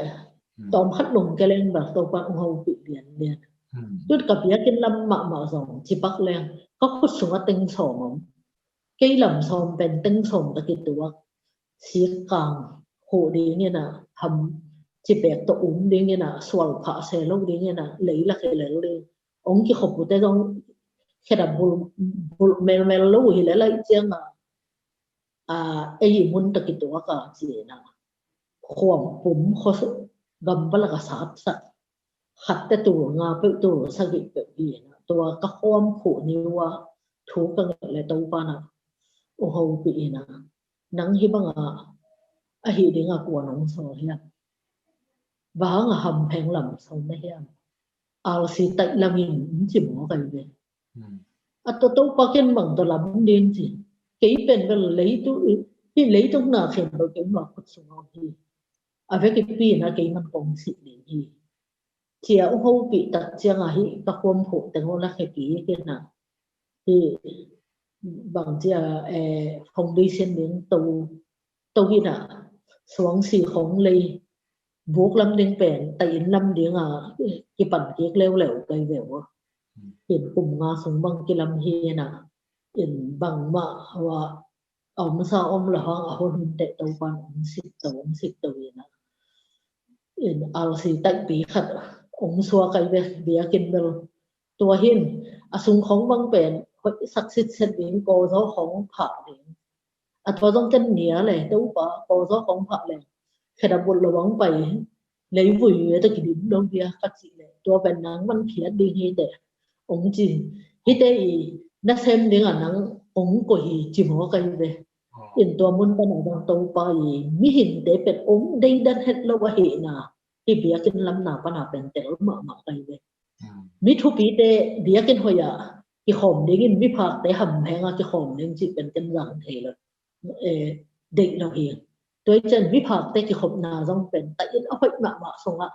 tawm khat lung ke leng bak Topa ong hopih lianlian. Tut ka biakinn lam mahmah zong cipak leng ka khut sunga teng sawm om. Kei lam sawm pen teng sawm ka kituak. Sikkang khuh dingin a ham cipek tawh um dingin a sual phah se lo dingin a leilak hi lel ding. Ong kikhop ute zong khedap bulh melmel lo hi lel a i cianga a ei i mun ta kituak a ci na. Khuam pum khuasuk gam palak a satsak khatte tul nga peuh tul sagih peuh hi na. Tua ka khuam khuh ni ua thu ka ngeih le Topa na ong hopih hi na. Nang hi banga ahi dinga kua nong sawl hiam? Bang a hampheng lam sawl na hiam? Alsi taih lamin ci maw ka hi ve. A tua Topa ken bang tua lam ding ci. Kei pen bel leitung hi leitung na khen bel kei ma khut sunga hi. A vek i pi na kei man kong sih ding hi. Cia ong hopih tak cianga hi ka khuam phuh teng ong la khe kik hi na. Hi bang cia foundation ding to to hi na. Suang si khong lei buk lam ding pen ta inn lam dinga kipan kik leuleu kai veu a. In kum nga sung bang kilam hi na. In bangmah a a omsa om lo hang a hun hun teh Topan ong sik to ong sik to hi na. In alsi taihpi khat ong suak ai ve biakinn bel. Tua hin a sung khong bang pen hoih sak sitset ding kawzaw khong phah ding. A tua zong ken nia le Topa kawzaw khong phah le khedap bulh lo ang pai leivui ve ta kidim lo dia ka cih le tua pen nang man phiat ding hi teh ong ci. Hite i nasem ding a nang ong ko hi ci maw ka hi ve. In tua mun pana bang Topa i mihingte pen ong deidan het lo ahi na hi biakinn lam na pana pen tel mahmah ka hi ve. Mi thupite biakinn hoih a kikhawm dingin miphakte hamhenga kikhawm ding cih pen ken zang thei lo. Deih lo hi. Tua i cian miphakte kikhopna zong pen ta in a hoih mahmah sungah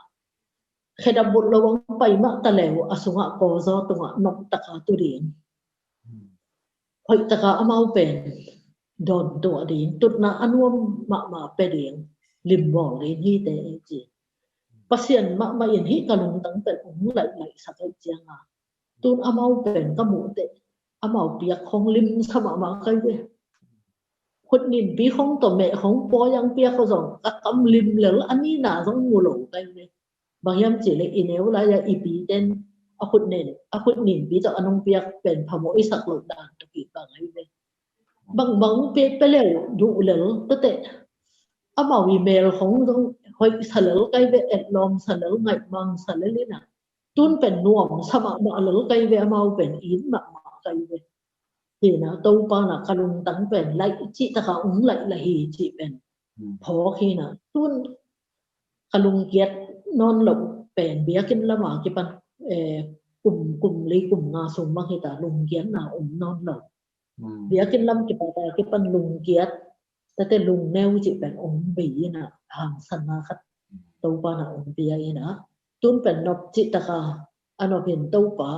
khedap bulh lo ang pai mah ta leu a sungah kawzaw tungah nop taka tu ding. hoih taka amau pen dawntuah ding, tutna a nuam mahmah pia ding, limbawl ding hi te ei ci. Pasian mahmah in hih ka lungtang pen hong laih laih sak ei cianga, tun amau pen ka muh teh amau piak hong limsa mahmah kai ve. Khut ninpi hong tawh meh hong pawi ang piak hong zong ka kam lim lel a nina zong mu lo kai ve. Bang hiam cih leh i neu lai-a i piten a khut nin, a khut ninpi tawh a nong piak pen phamawh i sak loh dan tawh kibang ahi ve. Bangbang pia pia lel duh lel tawteh amau i mel hong zong hoih sa lel kai ve, etlawm sa lel, ngaihmang sa lel ina. Tun pen nuam sa mahmah lel kai ve, amau pen it mahmah kai ve. Hina Topa na ka lungtang pen laih cih taka um laih laih hi cih pen phawk hina. Tun ka lungkiat nawn loh pen biakinn lama kipan, eh, kum, kum li kum nga sung bang hita lungkiatna um nawn lo. Biakinn lam kipata kipan lungkiat, tate lungneu cih pen ong bei ina, hangsanna khat Topa na ong pia ina. Tun pen nop cih taka a nop in Topa,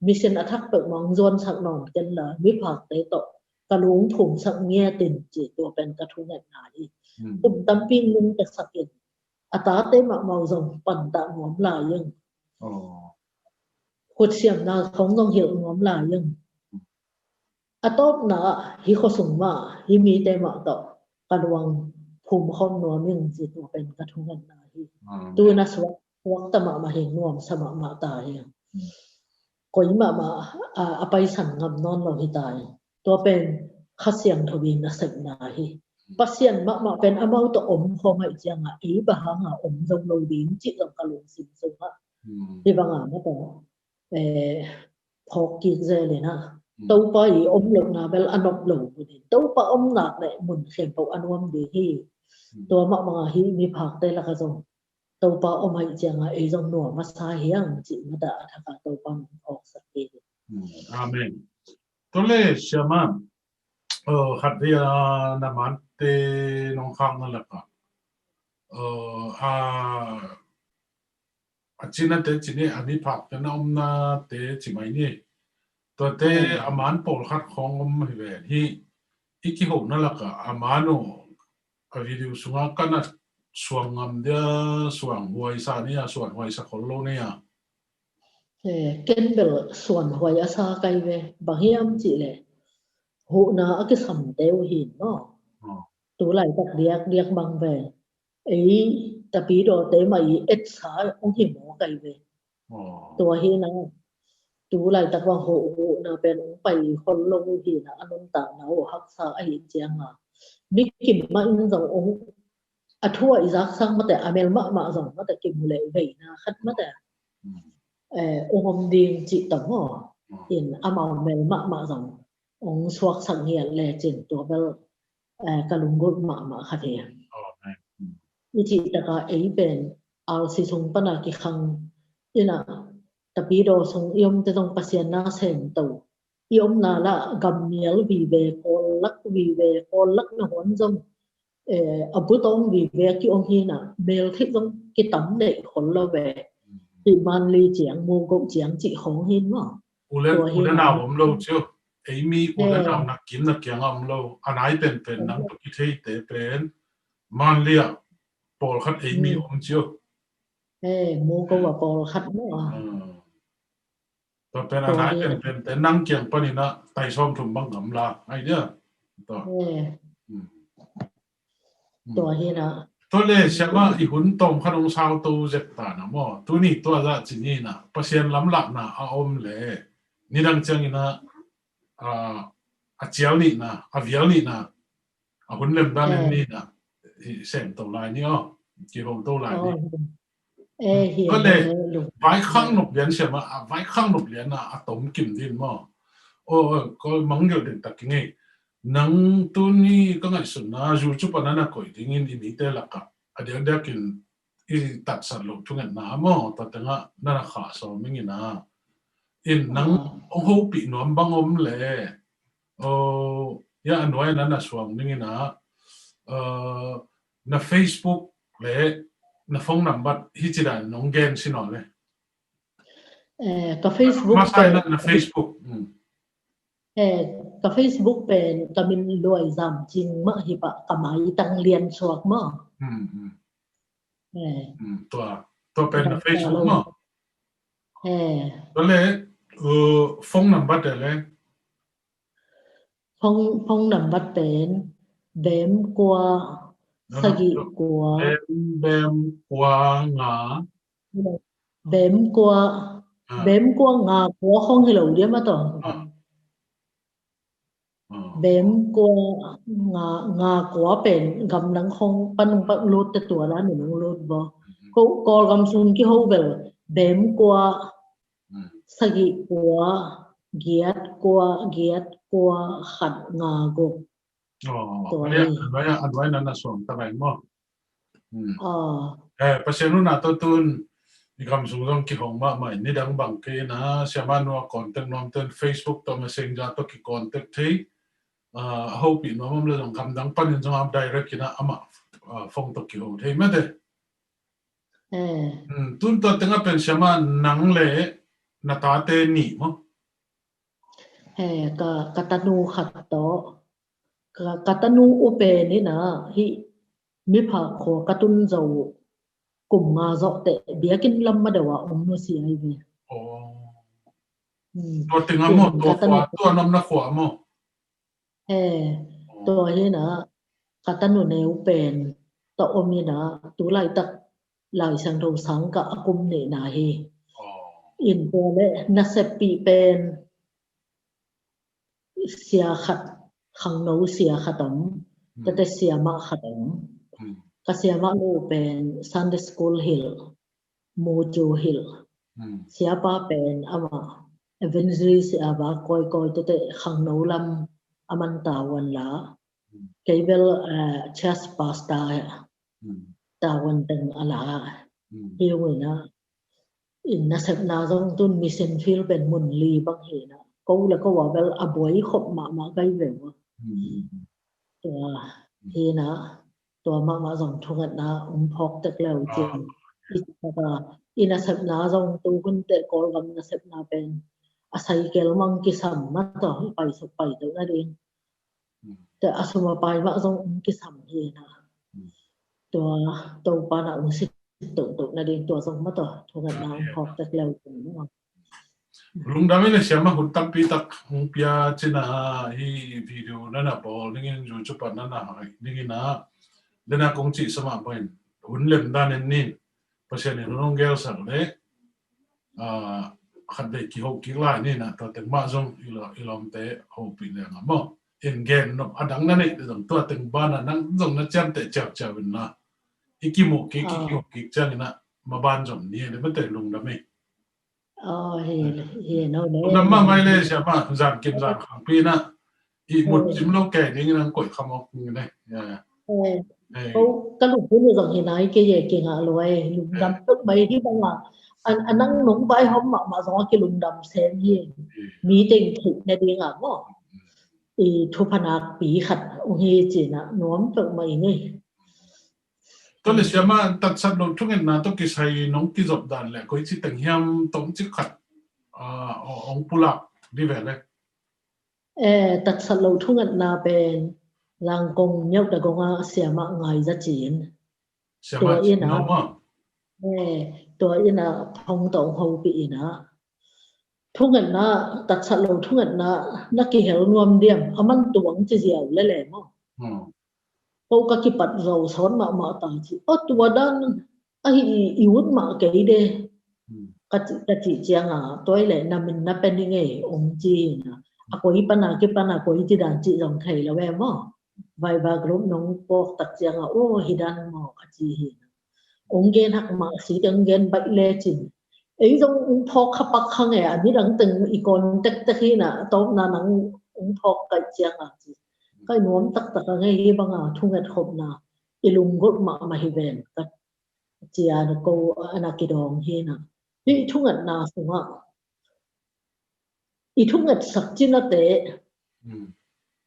mission a thak peuh mah ong zuansak nawn ken la, miphakte tawh ka lungphumsak ngiat in cih tua pen ka thungetna hi. Kum tampi nungta sak in a tate mahmah uh zong pantah nuam lai ing. Khutsiamna khong zong hilh nuam lai ing. A tawpna ah hih khuasung mah, hih mite mah tawh ka lungphum khawm nuam ing ci tua pen ka thungetna hi. Tuin a suak, suakta mahmah hi, nuamsa mahmah ta hi. Koi mahmah a, a paisan ngam nawn lo hi ta hi. Tua pen Kha Siangtho in a sepna hi. Pasian mahmah pen amau tawh om khawm ahih cianga ei bang hanga om zo lo ding cih zong ka lungsim sungah hi banga mah tawh, eh, phawk kik zel ina. Topa i om lohna bel a nop lo bunin Topa om nak le mun khempeuh a nuam ding hi. Tua mah banga hih miphakte laka zong Topa om ahih cianga ei zong nuam a sa hiang cih mah tawh a thaka Topa nong phawksak hi. Amen. Tua le siama, khatvei a na mante nong khakna laka, a a cinate ci ni, a miphakte na omnate ci mai ni. Tuate a man pawlkhat khawng om hi ve hi. I kihona laka a man uh a video sunga kana suang ngam dia, suang huaisa ni a, suang huaisa khol lo ni a. Ken bel suang huai a sa kai ve, bang hiam cih leh huhna a kisamte uh hi maw. Tu laitak diakdiak bang ve. Ei tapidawte mah i etsa ong hi maw kai ve. Tua hina tu laitak bang huhna pen ong pai khol lo hina a nuntakna uh haksa ahih cianga mi kim mah in zong ong a thu a i zaksak mate a mel mahmah zong mate kimu leh veina khat mate ong om ding cih tawh maw. In amau mel mahmah zong ong suaksak ngiat lecin tua bel ka lunggulh mahmah khat hi. I cih taka ei pen alsi sung pana kikhang ina tapidaw sung i omte zong Pasian na semto i omna lah gammial vive, Kawllak vive, Kawllak na huan zong a butawng vive a ki-om hina, mel theih zong kitam neih khol lo ve. Hih manli ciang, mugoh ciang cih khawng hin maw. Ule, ule nau om lo cio. Eimi ule nau na kim na kiang a om lo. A nai penpen nang tua kitheite pen manli ah pawlkhat eimi om cio. Mugoh a pawlkhat maw. Tua pen a nai penpen te nang kiang panin a tai sawmthum bang gamla ai dia. Tua hina. Tua le siama i hun tawm khat ong sauto zek ta na maw. Tuni tua zah ci ni na Pasian lamlahna a om le nidang ciangin a a cial nihna, a vial nihna, a hun lemdan in nihna semto lai ni aw, kihoto lai ni. Kole vaikhang nop lian siama, a vaikhang nop lian a a tom kim din maw. O, ko mangngilh ding tak kingei. Nang tuni ka ngaihsutna zu cu pana na koih dingin i mite lakah a diakdiakin i tatsat loh thungetna a maw, tua tengah na na khah sawm ingin a. In nang ong hopih nuam bang om le, ya a nuai na na suang dingin a, na Facebook le na phone number hi ci dan nong gen si naw le. Ka Facebook masa na Facebook. Eh, ka Facebook pen ka min Luai Zam Cing mah hi pah, ka maitang lian suak maw. Hmm, hmm. Eh. Hmm, tua, tua pen na Facebook maw. Eh. Tua le, uh, phone number te le. Phone, phone number pen bem kua sagih kua. Bem, bem kua nga. Bem kua, ah, bem kua nga kua khong hi lo dia ma to. Ah. Ah. Bem kua nga, nga kua pen gam nang khong pan nang pan lut te tua la ni nang lut bo. Mhm. Ko, Kawlgam sung kiho bel bem kua, hmm, sagih kua, giat kua, giat kua, khat nga guk. Oh, tua hi. An vai, an vai na na suang ta vai maw. Hmm. Ah. Eh, Pasian hun a tawh tun i gam sung zong kihong mahmah in, nidang bang kei na, siamah nua contact nuam ten Facebook tawh Messenger tawh ki contact thei. Ah, a hopih nuam om le zong gam dang panin zong am direct in a amah, ah, phone tawh kiho thei mate. Eh. Hmm, tun tua tengah pen siamah nang le na tate nih maw. Eh, ka, ka tanu khat tawh. Ka, ka tanu u pen in a, hih Miphak khua ka tun zo kum nga zawh teh biakinn lam ma deuh a om nusia hi ve. Oh. Hmm. Tua tengah maw, tua khua, tua nuamna khua maw. Eh, tua hi na, ka tanu neu pen tawh om hi na, tu laitak Lai Siangtho sang kah a kum nihna hi. Oh. In tua le naseppih pen sia khat, khangno sia khat om, hmm, tate siamah khat om. Hmm. Ka siamah nu pen Sunday school hilh, mucu hilh. Hmm. Siapa pen amah evangelist a ba kawikawi tate khangno lam a man tavuan la. Hmm. Kei bel, eh, church pastor, hmm, tavuan teng a la. Hmm. Hi ung in a, in nasepna zong tun mission field pen mun li bang hi na. Ko le ko a bel a buai khop mahmah kai ve ua. Hmm. Tua hi na, tua mahmah zong thungetna ung phawk tek leu cin. Ah. I, i nasepna zong tu hun teh Kawlgam nasepna pen a cycle mang kisam ma tawh, i paisuk pai deuh nading. Hmm. Te a sum a pai mah zong ung kisam hi na. Hmm. Tua Topa na ung sit tohtoh nading tua zong ma tawh thungetna ung phawk tek leu cin. Lungdam i le siamah, hun tampi tak hong pia cin a, hi video na na bawl dingin, YouTube ah na na haih dingin a, dena kong cih sa mah bangin hun lem dan in nin, Pasian in hun hong gelsak le, ah, khat vei kiho kik lai ni na, tua teng mah zong i lo, i lawmte hopih leng a maw. In gen nop a dang na neih te zong tua teng ban a nang zong na ciamteh ciauciau in na, i kimuh kik, i kiho kik ciangin a, maban zong ni le mate. Lungdam i. Aw, hi, hi, no, no. Lungdam mahmah i le siamah, zan kim zan khang pi na, i mut cim lo kei ding nang koih kham awk ni ne. Ya, ya. Ko ka lungdam zong hi nai, kei e kingah lo e, lungdam tuk mai hi bang a. An, an nang nong vaihawm mahmah zong a kilungdam sem hi. Mi teng theih na ding a maw. I thupha nakpi khat ung hi cin a nuam tuk mai ni. Tua le siamah, tatsat lo thungetna tawh kisai nong kizop dan le koici teng hiam tawmcik khat, ah, hong pulak di ve le. Eh, tatsat lo thungetna pen Langkong Nyauk Dagong a siamah Ngai Za Cin. Siamah Cin no maw. Eh, tua in a phone tawh hong hopih in a. Thungetna, tatsat lo thungetna na kihel nuam diam, a man tuang ci ziau lele maw. Hmm. Ko ka kipat zo sawt mahmah ta ci. Aw, tua dan ahi i, i ut mah kei de. Hmm. Ka ci, ka cih ciang a, tua i le na min na pen i ngei ong ci hi na. A koi pan a kipan a koi ci dan cih zong thei lo ve maw. Viber group nong pawk tak ciang a, aw, hi dan maw a ci hi na. Ong gen hak mah si, ong gen baih le cin. Ei zong ong phawk kha pak kha nge, a midang teng i contact tek hi na, a tawpna nang ong phawk kaih ciang a ci. Kai nuam taktak a ngei hi bang a thunget khopna i lunggulh mahmah hi ven ka ci a, na ko a na kidawng hi na. Hih thungetna sungah i thungetsak cinate, hmm,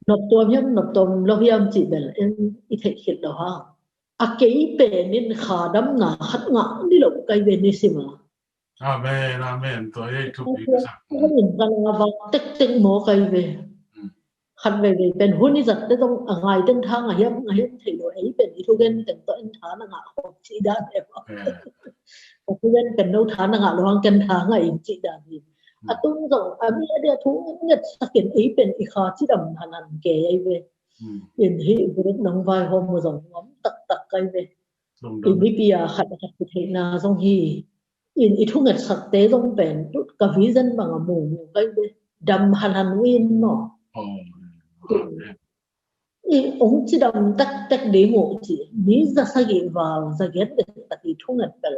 noptuam hiam, noptuam lo hiam cih bel en i theih khit lo ha. A kei pen in kha damna khat ngah ni lo kai ve nisim a. Amen, amen. Tua ei thupi ka sak. Tua in ka na vak tektek maw kai ve. Khat veivei pen hun i zat te zong a ngai teng tha ngah hiam, ngah hiam thei lo, ei pen i thugen teng tawh en tha na ngah khawm cih dan e maw. Ka thugen pen no tha na ngah lo hang ken tha ngah ing cih dan hi. A tung zong a mi a dia thu ngetsak in ei pen i kha cidam hanan kei ei ve. In hih group nong vaihawm uh zong nuam taktak kai ve. I mipi a khat a khat kitheihna zong hi. In i thungetsakte zong pen ka vision bang a mu mu kai ve. Dam hanan uh in maw. I ong cidam tektek ding uh ci. Mi za sagih val za giat dektak i thunget bel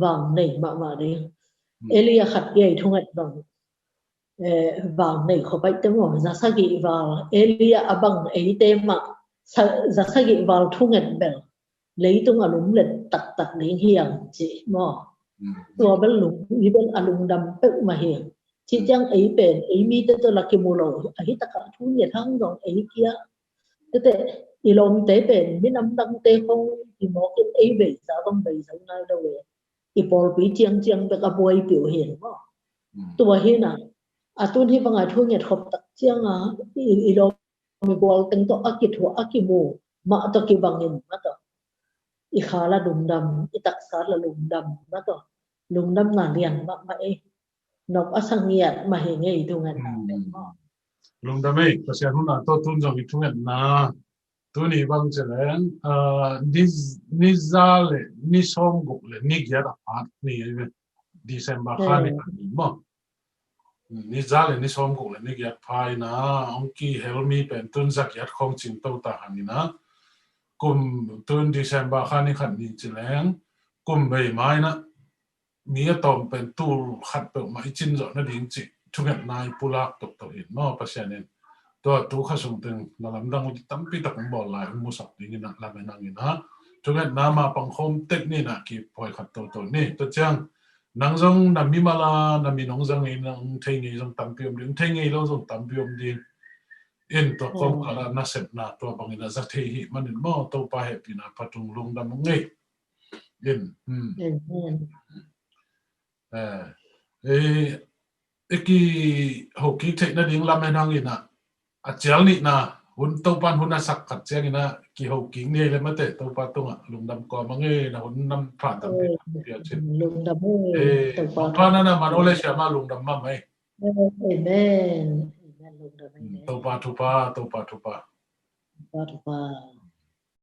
vang nei mahmah ding. Elia khat kia i thunget bang vang nei khop aih te maw, za sagih val Elia a bang eite mah za sagih val thunget bel leitung a lunglet taktak ding hiang ci maw. Tua bel lung i bel a lungdam peuhmah hiang. Ci ciang ei pen ei mite tawh la kimu lo ahi takah thu ngiat hang zong ei kia. Tete i lawmte pen minam dangte khong i mawkin ei vei za bang vei zo nai lo e. I pawlpi ciangciang bek a buaipih uh hiang maw. Tua hi na a tun hi banga thu ngiat khop tak cianga i lawm i gual teng tawh a kithuah a kimu mah tawh kibangin mah tawh i kha la lungdam, i taksa la lungdam mah tawh lungdamna lian mahmah ei. Nop a sa ngiat mah hi ngei thungetna pen maw. Lungdam ei, Pasian hun a tawh tun zong i thungetna tuni bang ci leng ni za le ni sawmguk le ni giat a phat ni ei ve. December kha ni khat ni maw. Ni za le ni sawmguk le ni giat pha ina ong kihel mi pen tun za giat khong cing to ta hang ina kum tun December kha ni khat ni ci leng kum bei mai na mi a tawm pen tul khat peuhmah i cin zawh nading cih thungetna i pulak toktok hin maw Pasian in. Tua tu kha sung teng na lamdang uh tampi tak ong bawl lai ong musak ding ina lamen ang ina thungetna mah pangkhawm tek ni na kiphuai khat toto ni. Tua ciang nang zong na mimal a na min ong za ngei na ong thei ngei zong tampi om ding, ong thei ngei lo zong tampi om ding. In tua kawmkal a nasepna tua bangin a za thei hi manin maw Topa hehpihna phatung lungdam ong ngei. In i kihokik theih nading lam hen hang ina a cial nihna hun Topan hun a sak khat ciang ina kihokik ni le mate Topa tungah lungdam kawm a ngei na hun nam pha tampi pia cin. Lungdam ei Topa. Topa nana man ole siama lungdam mah mai. Amen. Amen. Lungdam ei. Topa thupha, Topa thupha. Topa thupha.